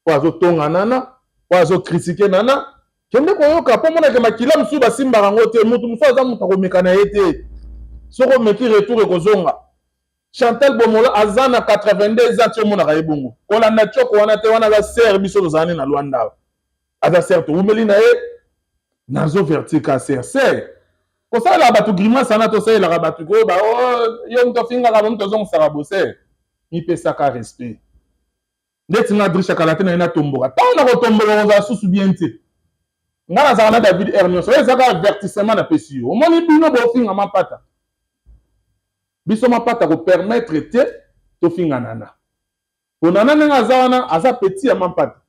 Speaker 1: po azotonga nana, po azocritiquer nana. Kende koyoka mpo monake makila mosusu basimbaka yango te. Motu mosusu aza moto akomeka na ye te, soki omeki, retour ekozonga. Chantal Bomolo aza na 82 ans ti omonaka ye bongo, kolanda tioko wana te. Wana aza sœur, biso tozala nde na Lwanda awa, aza sœur, towumeli na ye. Nazovertika sœur, sœur kosalelaka bato grimace wana, tosalelaka bato koyeba yo moto ofingaka moto ozongisaka bosere. Mipesaka respect. Ndeti nga Drisha, kala te na ye natomboka. Ntango na kotomboka, kozala susu bien te. Nga nazalaka na David r nyonso oyo ezaka avertissement napesi yo. Omoni, bino bofinga Mapata, biso Mapata kopermettre te tofinga Nana, po Nana ndenge aza wana, aza petit ya Mampata,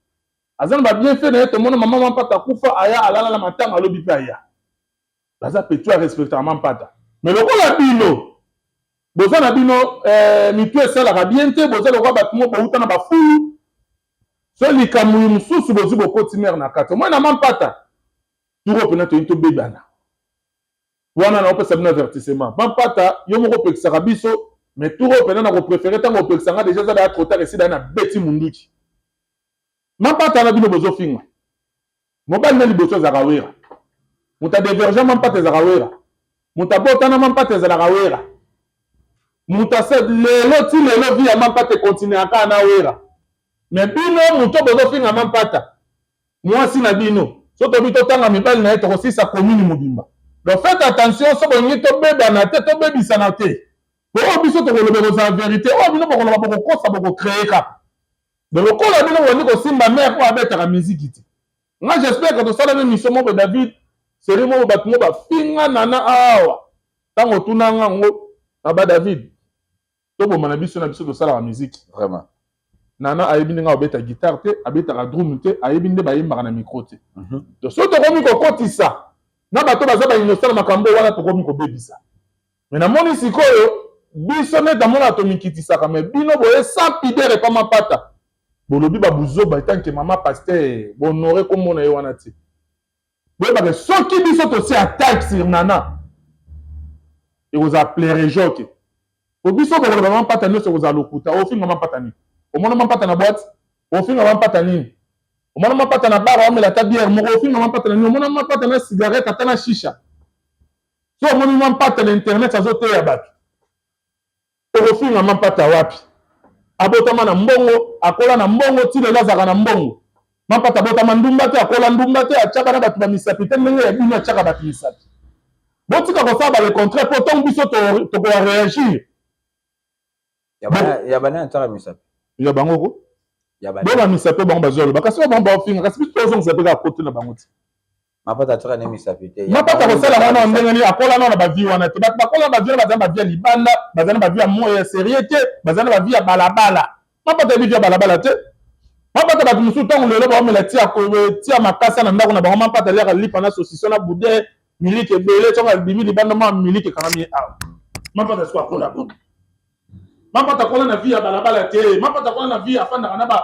Speaker 1: aza na babienfait na ye. Tomona mama Mampata akufa, aya alala na matanga, alobi mpe aya, baza petit, arespectaka Mampata. Mais lokola bino boza na bino mitu esalaka bien te, boza lokola bato mo bouta na bafulu, so likambo mosusu bozwi, bokoti mere na kati. Omoi na Mampata turo mpena toyini tobebana wana, na opesa bino avertissement. Mampata, yo moko opekisaka biso, mais turo mpena na kopréférer ntango opekisanga déjà eza daya trop tard, esida na beti munduki. Mampata na bino bozofinga, mobali na liboso ezalaka Wera, moto adévierger Mampata ezalaka Wera, moto abotana Mampata ezalaka Wera, moto ase lelo ti lelo vie ya Mampata ekontinuaka kaka na Wera. Mais bino moto bozofinga Mampata, mwasi na bino, so tobi totanga mibali na ye, tokosisa commune mobimba. Donc faites attention, so bolingi tobebana te, tobebisana te. Po oyo biso tokoloba ekozala verite, oyo bino bokoloba bokokosa, bokocree kaka. Donc lokola bino bobandi kosimba mère oyo abetaka miziki te. Nga j'espère que tosala émission moko David, série moko bato moko bafinga nana awa. Ntango otuna nga ngo na ba David, toboma na biso na biso tosalaka miziki.
Speaker 2: Vraiment.
Speaker 1: Nana ayebi ndenge abeta guitare te, abetaka drum te, ayebi nde bayembaka na micro te. Donc soki tokomi kokotisa na bato baza ba innocent na makambo wana, tokomi kobebisa. Mais namoni sikoyo biso nde tamona tomikitisaka, mais bino boye sans pudeur epa mapata. Bolobi ba buzoba etant que mama pasteur, bohonore kombo na ye wana te. Boyebaka soki biso tosi attaque sur Nana, ekozala pleurejoke. Po biso bokoloba mampata nyonso ekozala lokuta. Ofinga mampata nini? Omona mampata na boîte? Ofinga mampata nini? Omona mampata na bar omela ata bière moko? Ofinga mampata na nini? Omona mampata na cigarette ata na shisha? So omoni mampata na internet azoteya bato, okofinga mampata wapi? Abotama na mbongo, akola na mbongo, ti lelo azalaka na mbongo. Mampata abotama ndumba te, akola ndumba te, atiaka na bato ba misapi te ndenge ya bino atiaka bato misapi. Botika kosala ba le contraire, po ntango biso tokoka réagir.
Speaker 2: Ya bana atiaka misapi
Speaker 1: ya bango ko bo ba misapi bango bazwa loba, kasi bango baofinga, kasi biso tozongisa mpe kaka kote na bango te.
Speaker 2: Mapata atiaka ne misapi te.
Speaker 1: Mapata kosala wana ndenge nini? Akola nano na bavie wana te. Bato bakola na bavie wana baza na bavie ya libanda, baza na bavie ya moya ya sérieux te, baza na bavie ya balabala. Mapata yebi vie ya balabala te. Mapata bato mosusu ntango lelo baomela tia makasa na ndako na bango, mapata aliaka lipa na saucisson na boudin, miliki ebele, ntango abimi libanda mwa miliki ekangami ye awa. Mapata siko akola bongo. Mapata akola na vie ya balabala te. Mapata akola na vie afandaka na ba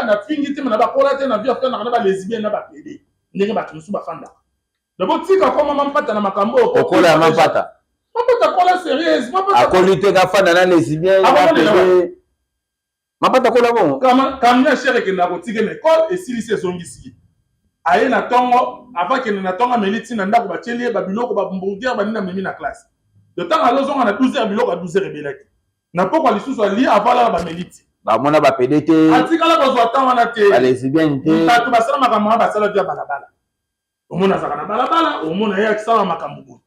Speaker 1: na fingi te, na bakola te na vie afandaka na ba lesbienne na ba pede ndenge bato mosusu bafandaka. Donc botika koma mampata na makambo oyo.
Speaker 2: Okola ya mampata.
Speaker 1: Mapata akola sérieuse. Mapata
Speaker 2: akoli te kafanda na lesbienne na pede. Mapata akola bongo.
Speaker 1: Camion cher ekendaka kotika na école, esilisi ezongisi ye. Aye na ntongo, avant akende na ntongo ameli ti na ndako, batieli ye babiloko, bahamburger banini, amemi na classe. De ntango alozonga na 12 heures, biloko ya 12 heures ebelaki. Na pokwa lisusu alie avant alala, bameli ti.
Speaker 2: Bamona bapede te.
Speaker 1: Atikala kozwa temps wana te.
Speaker 2: Balesbienne te.
Speaker 1: Bato basala makambo wana basala via balabala. Omona azalaka na balabala, omona ye akisala makambo boye.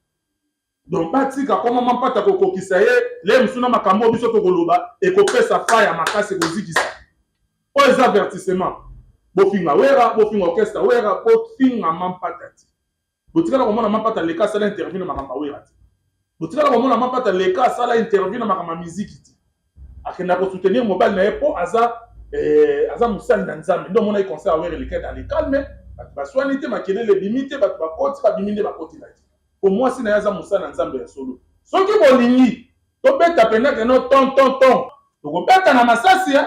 Speaker 1: Donc batika koma mampata kokokisa ye le mosusu na makambo oyo biso tokoloba ekopesa fa ya makasi, ekozikisa. Oyo eza avertissement. Bofinga Wera, bofinga orchestre Wera, bofinga mampata te. Botikala komona mampata leka asala interview na makambo ya Wera te. Botikala komona mampata leka asala interview na makambo ya miziki te. Akenda kosoutenir mobali na ye mpo aza aza mosali na Nzambe. Nde omonaki concert ya Wera eleka dans le calme, bato baswani te, makelele ebimi te, bato bakoti babimi nde bakotelaki. Po mwasi na ye aza mosali na Nzambe ya solo. Soki bolingi tobeta penda keno ton ton ton, tokobeta na masasi eh?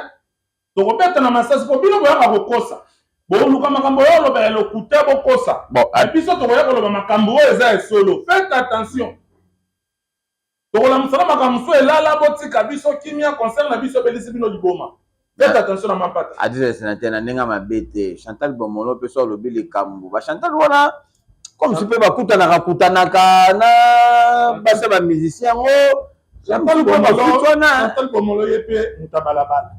Speaker 1: Tokobeta na masasi po bino boyaka kokosa. Boluka makambo oyo oloba ya lokuta bokosa.
Speaker 2: Bon,
Speaker 1: biso tokoya koloba makambo oyo eza ya solo. Faites attention. Tokolamusana makambo mosusu elala, botika biso kimia, concert na biso ebelisi bino liboma. Faites attention na mampata.
Speaker 2: Adisa sénateur na ndenge mabe te. Chantal Bomolo mpe so alobi likambo. Ba Chantal wana comme si mpe bakutanaka kutanaka na basi ya ba musicien yango.
Speaker 1: Chantal Bomolo ye mpe moto ya balabala.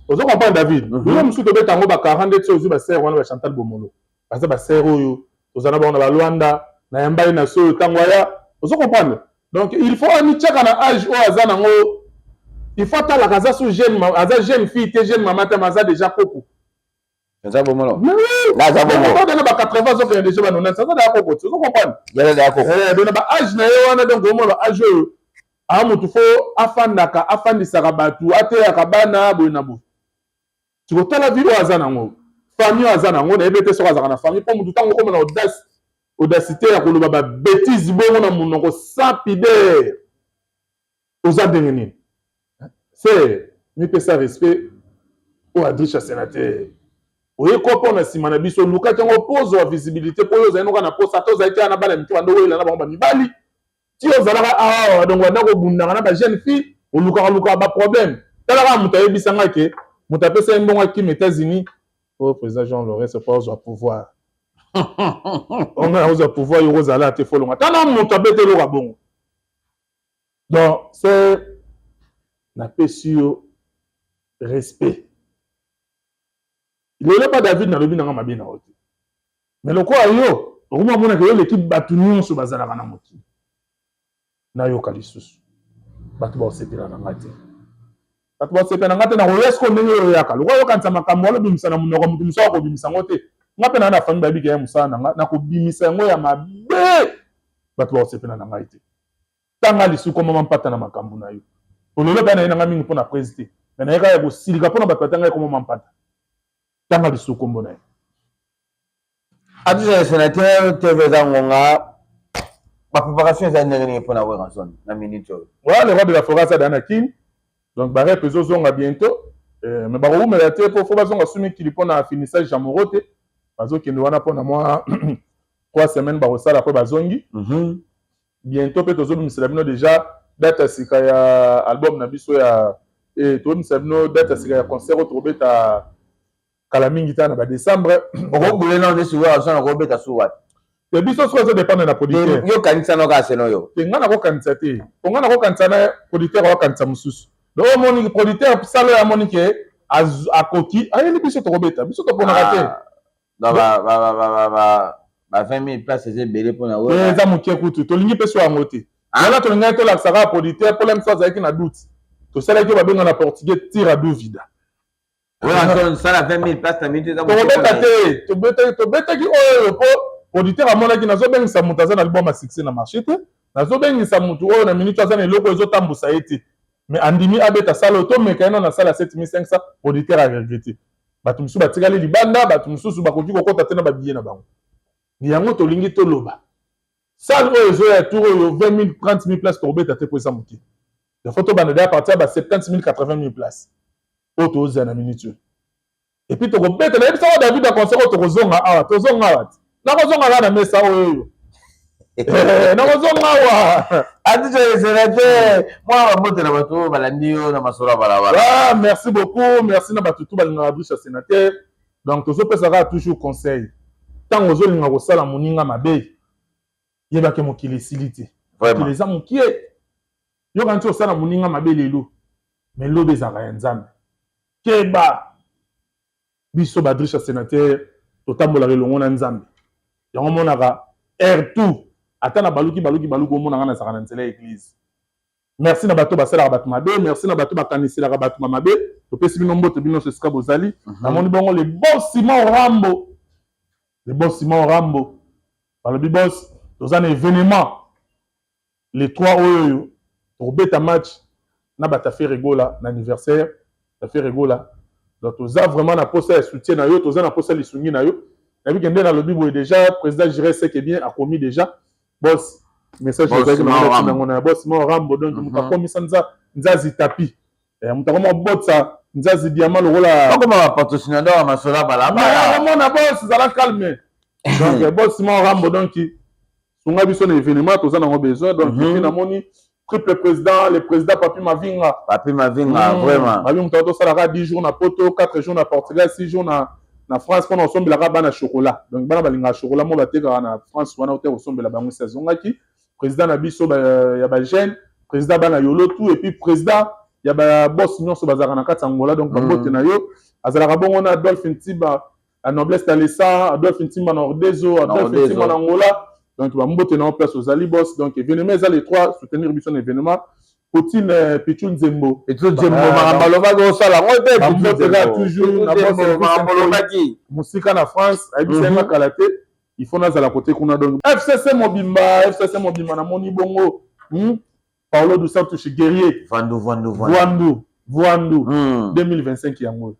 Speaker 1: Ozo comprendre David? Bino mosusu tobeta yango ba 40 ndeti ozwi ba sœur wana ba Chantal Bomolo. Baza ba sœur oyo toza na bango na ba Luanda, na yamba ye na soyo ntango aya. Ozo comprendre? Donc il faut amitiaka na âge oyo aza nango, il faut atalaka aza sous jeune, aza jeune fille te, jeune mama te, mais aza déjà koko.
Speaker 2: Aza bomolo.
Speaker 1: Aza bomolo. Na ba 80 azokende déjà ba 90, aza déjà koko. Ozo comprendre?
Speaker 2: Aza déjà koko.
Speaker 1: Donc na ba âge na ye wana, donc omona ba âge oyo a motu fo afandaka, afandisaka bato, ateyaka bana boye na boye. Tikotala vie oyo aza nango, famille oyo aza nango, nayebi ete soki azalaka na famille, mpo motu ntango okoma na audace, audacité ya koloba ba bêtise bongo na monoko sans pudeur, oza ndenge nini? Se mipesa respect oyo Adricha sénateur oye ko mpo na nsima na biso olukaki yango mpo ozwa visibilité, mpo oyo ozali noka na posa, ata ozalaki kaka na bana mike bando oyela na bango bamibali ti ozalaka awa, donc banda kobundaka na ba jeune fille, olukaka lukaka ba problème. Tala kaka moto ayebisanga ke moto apesa ye mbongo akima États-Unis oyo président Jean Laurent po azwa pouvoir. Onga ozwa pouvoir, yo kozala te, folonga tala moto abeta eloko ya bongo. Donc c'est napesi yo respect lelo pa David, nalobi nanga mabe na yo te, mais lokola yo okoma omonaka yo oleki bato nyonso bazalaka na mokili, nayoka lisusu. Bato bakosepela na ngai te, bato bakosepela na ngai te. Nakoya sikoyo ndenge oyo oyaka, lokola oyokanisa makambo wana, obimisa na monoko moto mosusu akobimisa yango te. Nga mpe naa na famille, bayebi ya mosala na nga, nakobimisa yango ya mabe, bato bakosepela na ngai te. Tanga lisusu mama mpata na makambo na yo. Ololo mpe na ye na ngai mingi mpo na prese te, me nayeka ya kosilika mpona bato batanga ekoma mampata. Tanga lisusu kombo na ye.
Speaker 2: Atisa sénateur TV, eza ngonga bapréparation eza ndenge nini mpona Werrason na minute oyo?
Speaker 1: Ouais, le roi de la forêt aza da na Kine, donc barep ezozonga bientôt, mais bakowumela te mpo fo bazonga su mikili mpona finissage ya moro te. Bazokende wana mpona mwa 3 semaines, bakosala mpo bazongi bientôt. Mpe tozobimisela bino déjà date ya sika ya album na biso ya tozobimisela bino date ya sika ya concert oyo tokobeta kala mingi ta na badécembre.
Speaker 2: Okobule nano nde sikoyo Werrason akobeta su wapi?
Speaker 1: Te, biso soki ezodépendre na producteur.
Speaker 2: Yo kanisa no kaka seno yo.
Speaker 1: Te, ngai nakokanisa te, po ngai nakokanisa na producteur akokanisa mosusu. Donc omoni producteur sala oyo amoni ke akoki, ayeli biso, tokobeta. Biso toponaka te.
Speaker 2: Donc ba 20 000 place eza ebele mpona
Speaker 1: Eza moke kutu, tolingi mpe so yango te. Wana tolingaki tolakisa kaka producteur mpola miso azalaki na doute. Tosalaki oyo babenga na portugais "tira dúvida".
Speaker 2: Sala 20 000 place na minute eza
Speaker 1: Tokobeta te. Tobetaki oyo mpo producteur amonaki nazobengisa moto aza na album ya succès na marché te, nazobengisa motu oyo na minute aza na eloko ezotambusa ye te, mais andimi abeta sala oyo. Tomeka ye nano na sala 7500. Producteur aregretter, bato mosusu batikali libanda, bato mosusu bakoki kokɔta te na babillet na bango. Yango tolingi toloba, salle oyo ezoya tour oyo, 20 000, 30 000 place tokobeta te mpo eza moke. Il faut tobanda déjà à partir ya ba 70 000, 80 000 place oyo tozela na minute oyo. Et puis tokobeta, nayebisaka David ya concert oyo tokozonga awa, tozonga awa te, nakozonga kaka na mesa oyo oyo nakozonga awa.
Speaker 2: Atisa sénateur, mwana bambote na bato oyo balandi yo na masolo ya balabala.
Speaker 1: Ah, merci beaucoup, merci na bato tu balingaka biso ya sénateur. Donc tozopesa kaka toujours conseil: ntango ozolinga kosala moninga mabe, yebake mokili esili te, mokili eza mokie. Yoka nti osala moninga mabe lelo, mais lobi ezalaka ya Nzambe. Keba, biso badriche ya sénateur totambolaka elongo na Nzambe. Yango omonaka air tout, ata na baluki baluki baluki, omonaka nazalaka na nzela ya église. Merci na bato basalaka bato mabe, merci na bato bakaniselaka bato ma mabe. Topesi bino mbote, bino nyonso esika bozali. Namoni bongo le bon Simon Rambo, le bon Simon Rambo. Balobi boss, toza na événement le 3 oyo oyo tokobeta match na bato ya Ferre Gola na anniversaire ya Ferre Gola. Donc toza vraiment na posa ya soutien na yo, toza na posa lisungi na yo. Nayebi ke nde nalobi boye déjà, président Jires Seke bien akomi déjà boss message ezalaki nango na boss Simon Rambo. Donc moto akomisa nzazi tapi, moto akoma kobotisa nzazi diamant lokola
Speaker 2: Bakoma bapatrocinateur ya masolo ya balabala.
Speaker 1: Namona boss, ezala calme. Donc boss Simon Rambo, donc sunga biso na événement, toza nango besoin. Donc et puis namoni triple président, le président Papi Mavinga.
Speaker 2: Papi Mavinga, vraiment.
Speaker 1: Babi moto tosalaka 10 jours na Poto, 4 jours na Portugal, 6 jours na France mpona kosombelaka bana chocolat. Donc bana balingaka chocolat mo batekaka na France wana, ote kosombela bango. Esi azongaki président na biso ya bajeune, président bana yolo tout, et puis président ya baboss nyonso bazalaka na kati ya Angola. Donc bambote na yo. Azalaka bongo na Adolphe Ntiba ya Noblesse Talesa, Adolphe Ntimba na Ordezo, Adolphe Ntimba na Angola. Donc bambote na yo place ozali, boss. Donc événement eza le 3, soutenir biso na événement. Poutine Pichu Nzembo.
Speaker 2: Pichu Nzembo, makambo alobaki osala yango te.
Speaker 1: Bambote kaka toujours na
Speaker 2: makambo alobaki.
Speaker 1: Mosika na France, ayebisi nga kala te, il faut nazala kote kuna. Donc FCC mobimba, FCC mobimba, namoni bongo Paulo dos Santos guerrier.
Speaker 2: Vandu vandu.
Speaker 1: Vandu vandu. 2025 yango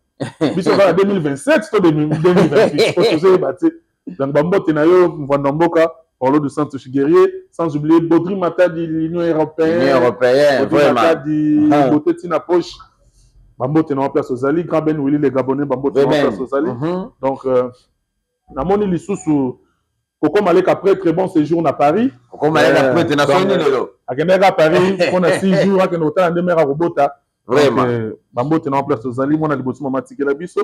Speaker 1: biso kaka 2027 to 2028 po tozoyeba te. Donc bambote na yo, mvando ya mboka Paulo dos Santos guerrier, sans oublier Baudry Matadi, l'Union européenne.
Speaker 2: Union européenne.
Speaker 1: Baudry Matadi, beauté tina poche, bambote na yo place ozali. Grand Ben Willy le Gabonais, bambote na yo place ozali. Donc namoni lisusu Koko Maleka prêtre, bon séjour na Paris.
Speaker 2: Koko Maleka prêtre na soni lelo.
Speaker 1: Akendaki à Paris mpona 6 jours, akende kotala nde mare akobota.
Speaker 2: Vraiment.
Speaker 1: Bambote na place ozali, mwana liboso mama atikela biso.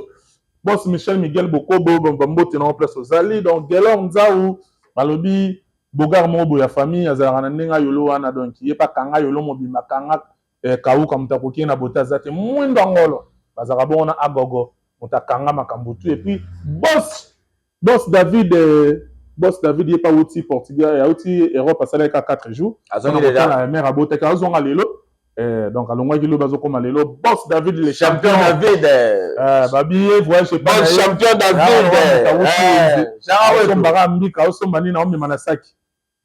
Speaker 1: Boss Michel Miguel Bokobo, bambote na place ozali. Donc Gelor Nzau, balobi bogar moko boye ya famille azalaka na ndenge ayolo wana. Donc ye mpe akanga yolo mobimba, akanga kauka, moto akoki ye na bote aza te. Mwindo ngolo bazalaka bongo na agogo, moto akanga makambo tu. Et puis boss David, boss David, ye mpe awuti Portugal, awuti Europe, asalaki kaka 4 jours.
Speaker 2: Azongi déjà.
Speaker 1: Mare abotaki, azonga lelo. Eh, donc alongwaki lobi azokoma lelo boss David le
Speaker 2: champion, champion David
Speaker 1: eh, babi ye voyage
Speaker 2: bon champion David
Speaker 1: eh, osombaka mbika osomba nini aomema na saki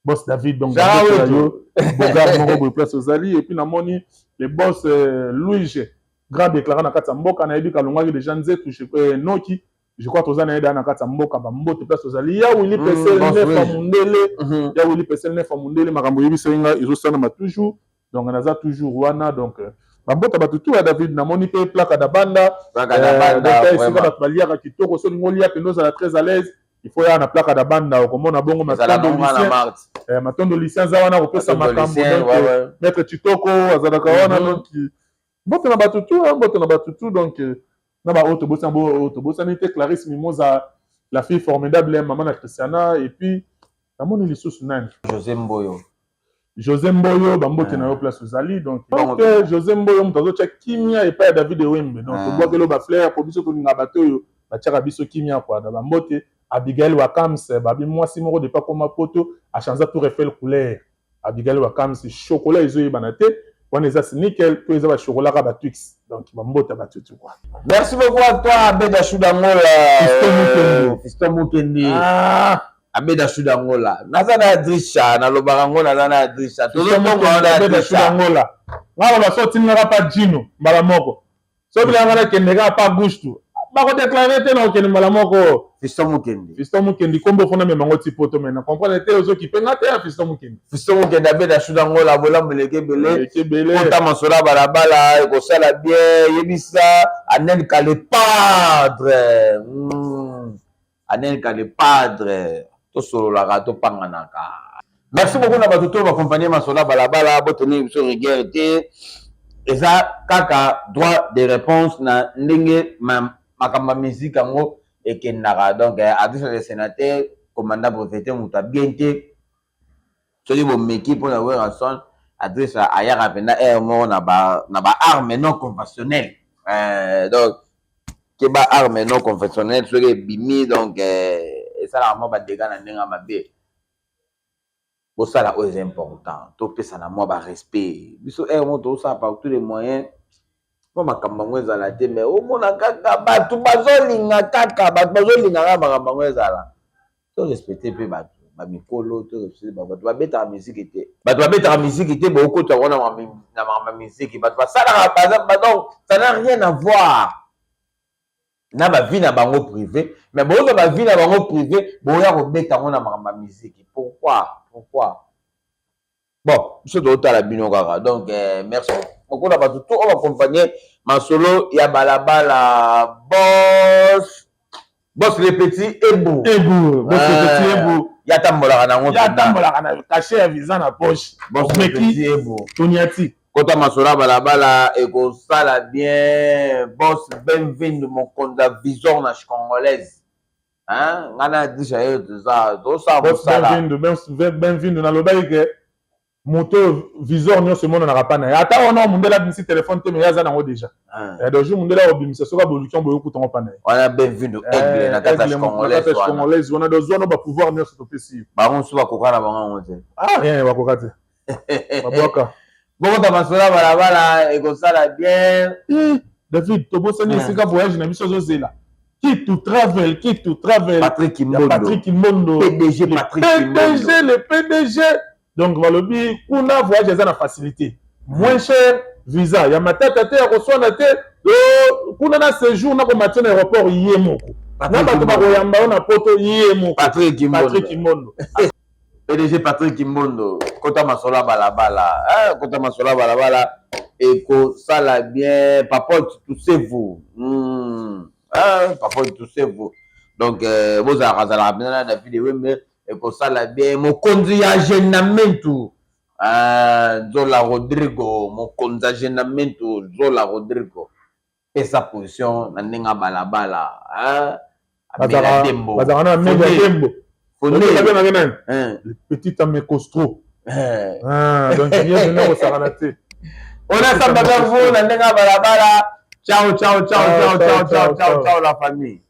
Speaker 1: boss David donc yo bogar moko boye place ozali et puis namoni le boss euh, Luige grand déclarant na kati ya mboka nayebi kalongwaki déjà nzetu euh, noki je crois toza na ye daa na kati ya mboka bambote place ozali ya wili pesel nefa mundele ya wili pesel nefa mundele makambo oyebisaki ngai ezosalama toujours donc naza toujours wana donc euh, bambote bato tu ya david namoni mpe plaka da banda euh, esika bato baliaka kitoko soki olingi olia mpenza ozala très à l'aise il faut ya na plaka da banda okomona bongo matondo lucien eh, matondo lucien aza wana kopesa makambo donc euh, maître chitoko azalaka wana donc mbote na bato tu mbote na bato tu donc na ba oyo tobosani bo oyo tobosani te Clarisse Mimoza la fille formidable ya mama na Christiana et puis namoni lisusu nani
Speaker 2: José Mboyo
Speaker 1: José Mboyo bambote na yo place ozali donc donc José Mboyo moto azotia kimia epai ya David Ewembe donc tobwakeli ba fleur po biso tolinga bato oyo batiaka biso kimia quoi na bambote Abigail Wakams babi mwasi moko depuis akoma poto achanza tour Eiffel couleur Abigail Wakams chocolat ezoyebana te wana eza snickel to eza ba chocolat ka ba Twix donc ba mbota ba tutu quoi.
Speaker 2: Merci beaucoup à toi Abeda Shudangola.
Speaker 1: Fiston Mukendi.
Speaker 2: Fiston Mukendi.
Speaker 1: Ah.
Speaker 2: Abeda Shudangola. Naza na Adrisha, nalobaka ngo naza na Adrisha. Tozotonga wana
Speaker 1: Abeda Shudangola. Nga ba so tindaka pa Gino mbala moko. Soki bilanga na kende kaka pa Gusto. Bako déclarer te na okende mbala moko.
Speaker 2: Fiston Mukendi.
Speaker 1: Fiston Mukendi kombo fona mema ngo ti poto mais na comprendre te ozo kipe nga te ya Fiston Mukendi.
Speaker 2: Fiston Mukendi abeta shuda ngola bolamu eleki ebele.
Speaker 1: Eleki ebele.
Speaker 2: Kota masolo ya balabala ekosala bien yebisa Anel Kale padre. Anel Kale padre tosololaka topanganaka. Merci beaucoup na bato to bakompagne masolo ya balabala botenir biso rigueur te eza kaka droit de réponse na ndenge makambo ya musique yango ekendaka donc eh, artiste de sénateur commandant breveté moto ya bien te soki bomeki mpo na Werrason adresse ayaka mpenza heure moko na ba na ba arme non conventionnelle eh, donc ke ba arme non conventionnelle soki ebimi donc eh, esalaka mwa badega na ndenge ya mabe bosala oyo eza important topesana mwa ba respect biso heure moko tozosala par tous les moyens mpo makambo yango ezala te mais omona kaka bato bazolinga kaka bato bazolinga kaka makambo yango ezala to respecte mpe bato bamikolo to respecte bato babetaka miziki te bato babetaka miziki te bokota yango na makambo ya miziki bato basalaka donc ça n'a rien à voir na ba vie na bango privé mais bozwa ba vie na bango privé boya kobeta yango na makambo ya miziki pourquoi pourquoi bon biso tozotala bino kaka donc eh, merci beaucoup na bato to oyo bakompagne masolo ya balabala boss boss le petit ebu
Speaker 1: ebu boss le petit eh, ebu
Speaker 2: ya tambolaka nango
Speaker 1: ya tambolaka na cachet ya visa na poche
Speaker 2: boss le petit ebu
Speaker 1: toniati
Speaker 2: Kota masolo ya balabala ekosala bien boss Benvindu mokonzi ya visor na congolaise hein nga na disha ye toza tosala
Speaker 1: mosala Benvindu Benvindu nalobaki ke moto oyo visor nyonso emonanaka pa na ye ata wana mundele abimisi telefone te me ye aza nango deja eh, donc jour mundele akobimisa soki aboluki yango boyokuta yango pa na ye
Speaker 2: wana Benvindu aigle na kati ya
Speaker 1: congolaise wana donc zwa no bapouvoir nyonso topesi yo
Speaker 2: bango mosusu bakoka na bango yango te
Speaker 1: ah rien bakoka te babwaka
Speaker 2: bokota masolo ya balabala ekosala bien
Speaker 1: eh, david tobosani eh. esika voyage na biso ozozela kitu travel kitu travel
Speaker 2: patrick kimbondo
Speaker 1: patrick kimbondo
Speaker 2: pdg patrick
Speaker 1: pdg le pdg donc balobi kuna voyage eza na facilité moins cher visa ya matata te ya koswana te kuna na séjour na komatia na aéroport ye moko na bato bakoyamba yo na poto ye moko
Speaker 2: patrick
Speaker 1: kimbondo
Speaker 2: PDG Patrick Kimbondo, kota masolo ya balabala, eh, kota masolo ya balabala ekosala bien papote toussez-vous. Eh, papote toussez-vous. Donc euh, bozalaka zalaka mpenza na David Ewembe ekosala bien mokonzi ya Genamentu eh, Zola Rodrigo mokonzi ya Genamentu Zola Rodrigo pesa position na ndenge ya balabala hein?
Speaker 1: Amela dembo bazalaka na amela dembo babengaka nani le petit amecostro ah, donc ye pena kosakana te
Speaker 2: on a samba vers vous na ndenge ya balabala ciao ciao ciao ciao ciao ciao ciao la famille.